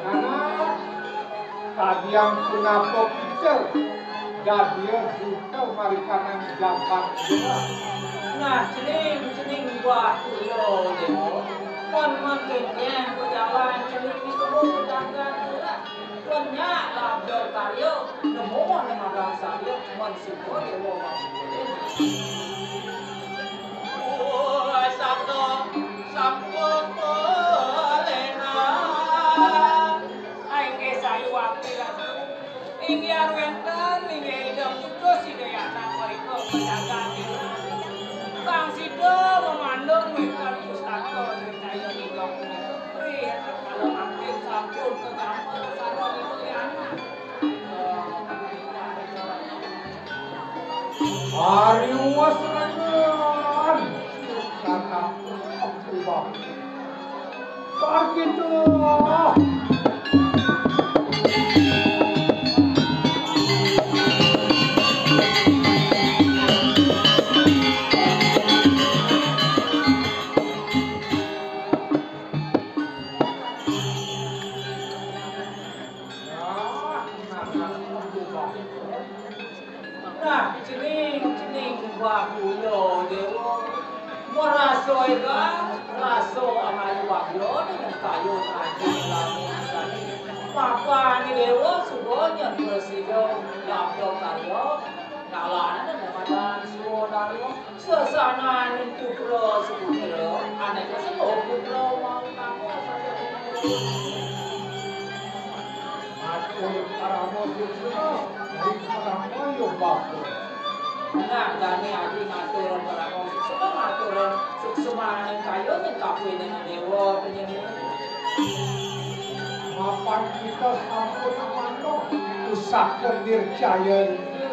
Nah, tadi yang punapa kita, dadia buta marikanan jagat kita. Nah, cening, cening buah kulo, Déwa. Kon mangkin yen pejalan cening di kebun tetangga kita. Kon nyak labda karya, nemu nang magang saya, mon suba Déwa mangkin. Wah, sabda sampun polena. Inggih sayuwakti Ratu. Inggih wénten, inggih Ida Putus Ida Yana mrika pejagan. Kang sida memandang wénten pustaka Ida Yana. Rih, kala mangkin sampun kegambar sarana Ida Yana. Ariwas rangan. Kata Abdullah. Begitu. Nah, cening, cening, Bahuya Déwa. Merasa éga, rasa amayu bagya dengan kayu tadi lamun tadi. Mapan Déwa suba nyen prasida labda karya, ngalahna dengan madan Swadarma. Sesananing putra seputra, ané kasepuh putra mau tangga saja. Matur parama suksma, ring parama ya bapa. Nah, dane adi matur parama suksma, matur suksmaning kaya nyengkapin Déwa penyembuh. Mapan kita sampun amanah, pusaka nirjaya itu.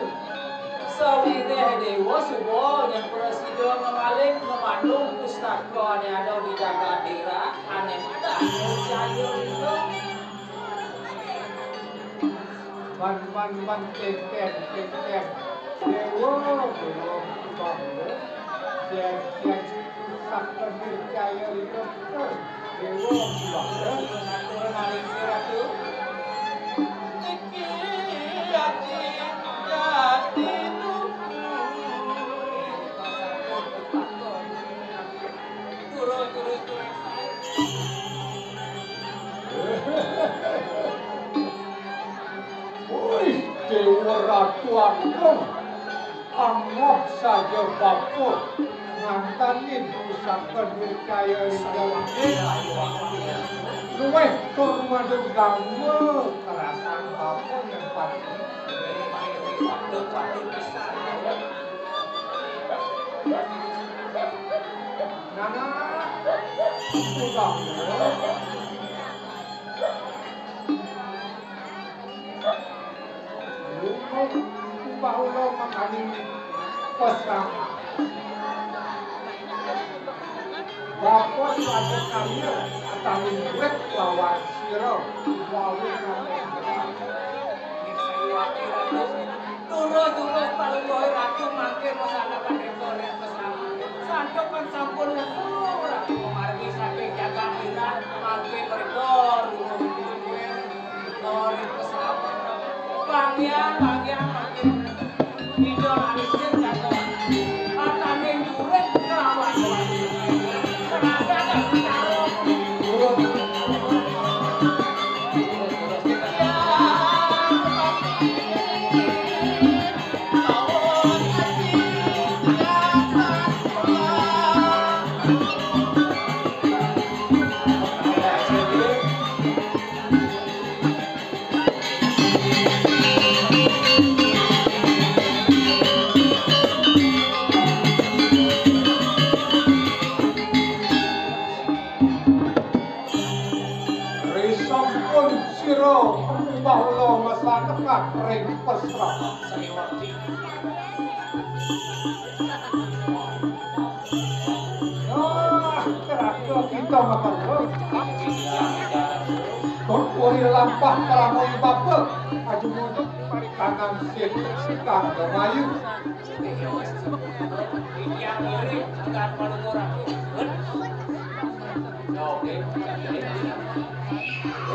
Sawiréh Déwa suba nyang prasida ngamaling ngamandung pustaka ané ada di jagat Déra, ané madan Jaya Wira. Man, man, man, kénkén, kénkén. Déwa, déwa, bangga. Jén, jén, pusaka nirjaya lingga putra. Déwa, bangga. Maring sira, Ratu. Iki ati jati tuhu. Turu, turu, turu. Wih, Déwa Ratu Agung, angob saja bapa ngantanin pusaka nirjaya lingga. Luwih tur madegama kerasan bapa nyempati. Nana, udah. Lunga bahula makaning pesang. Bapa pada kaya ataning duit lawan sira. Lalu. Turus-turus palungguhe ratu mangke masanakan ring pesang. Santukan sampun lesu ratu mamargi saking jagat Iran mangke mrika runguh duwe ring pesang. Banggiang, banggiang mangke. Ida alisir jatuh. Ataning durit kelawan. Seragam bicara. Risampun sira bahula masanekat ring pasraman. Ah, keraka kita makan. Tur uri lampah kalamun bapa. Aju mujud parikanan sing kang mayu.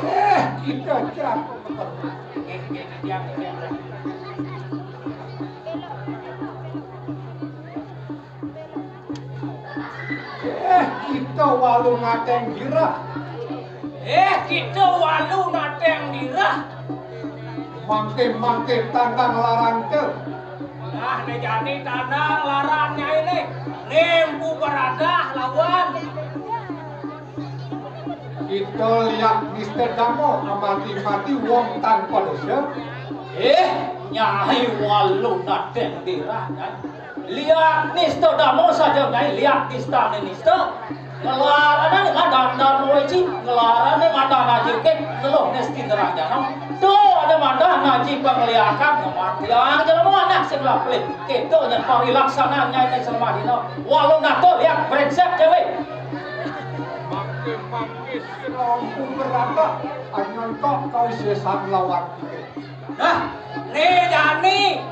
Eh, kita keraka makan. Eh, kita walu nateng girah. Eh, kita walu nateng girah. Mangke-mangke tandang larang ke. Nah, ne jani tandang larang nyai ne. Nempu beradah lawan. Kita liak Mister Damo amati-mati wong tanpa dosa. Eh, nyai walu nateng girah, kan? Liak nista damo saja, nyai, liak nista ne nista. Ngelarane ngadan damo weci, ngelarane ngadan aji kek, ngeluh nesti nerang jano. Tuh ada mandah ngaji pengliakan, kematian jelema anak sebelah pelih. Kita nyepari laksana nyai ne selama dino. Walau nato liak brengsek cewek. Mangke mangke si lampu berada, anyontok kau sesan lawan tiga. Nah, ne jani.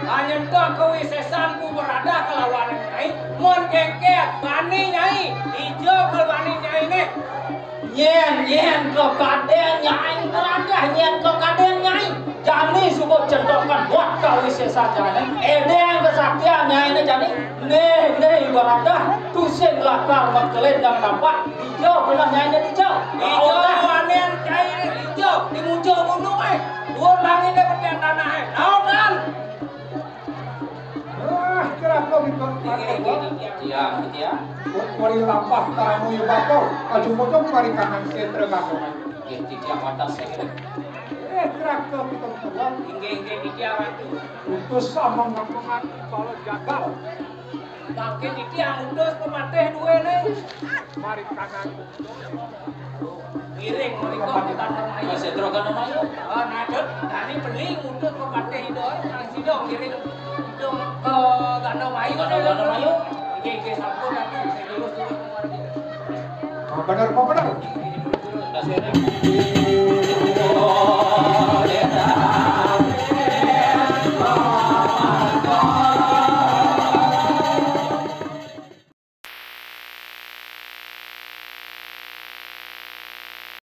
Anyentok kawisesan ku beradah kalawan nyai. Mon kengket, bani nyai. Ijo ke bani nyai ne. Nyen, nyen, kekaden nyai beradah, nyen kekaden nyai. Jani suba centokkan buat kawisesan jani. Edeng kesaktian nyai ne jani. Ne, ne beradah, tusing lakar makelin dan tampak. Ijo benah nyai ne ijo. Ijo wanen nyai ne ijo. Di mujo gunung eh. Duur langit deh, petian tanah, eh. Laut, kan? Ah, keraka kita. Iya, iya, iya. Iya, iya. Wari lampah karamu ya bakal. Aju mojok mari kanan setra kasongan. Nggih, titiang wates saking. Eh, keraka kita. Inggih, inggih, titiang ratu. Utus sama ngapungan bala jagal. Mangke titiang utus pepatih duwe ne. Mari kanan. Ngiring mriko ke Gandamayu. Ke Setra Gandamayu. Ah, nadep, dani beli ngudut ke Patih Ida, nang sida ngiring ngudut ke Gandamayu. Ke Gandamayu. Nggih, nggih, sampun, Ratu. Saya lurus-lurus kemari. Oh, bener, oh, bener. Nggih, nggih, lurus-lurus. Kasih, Rek.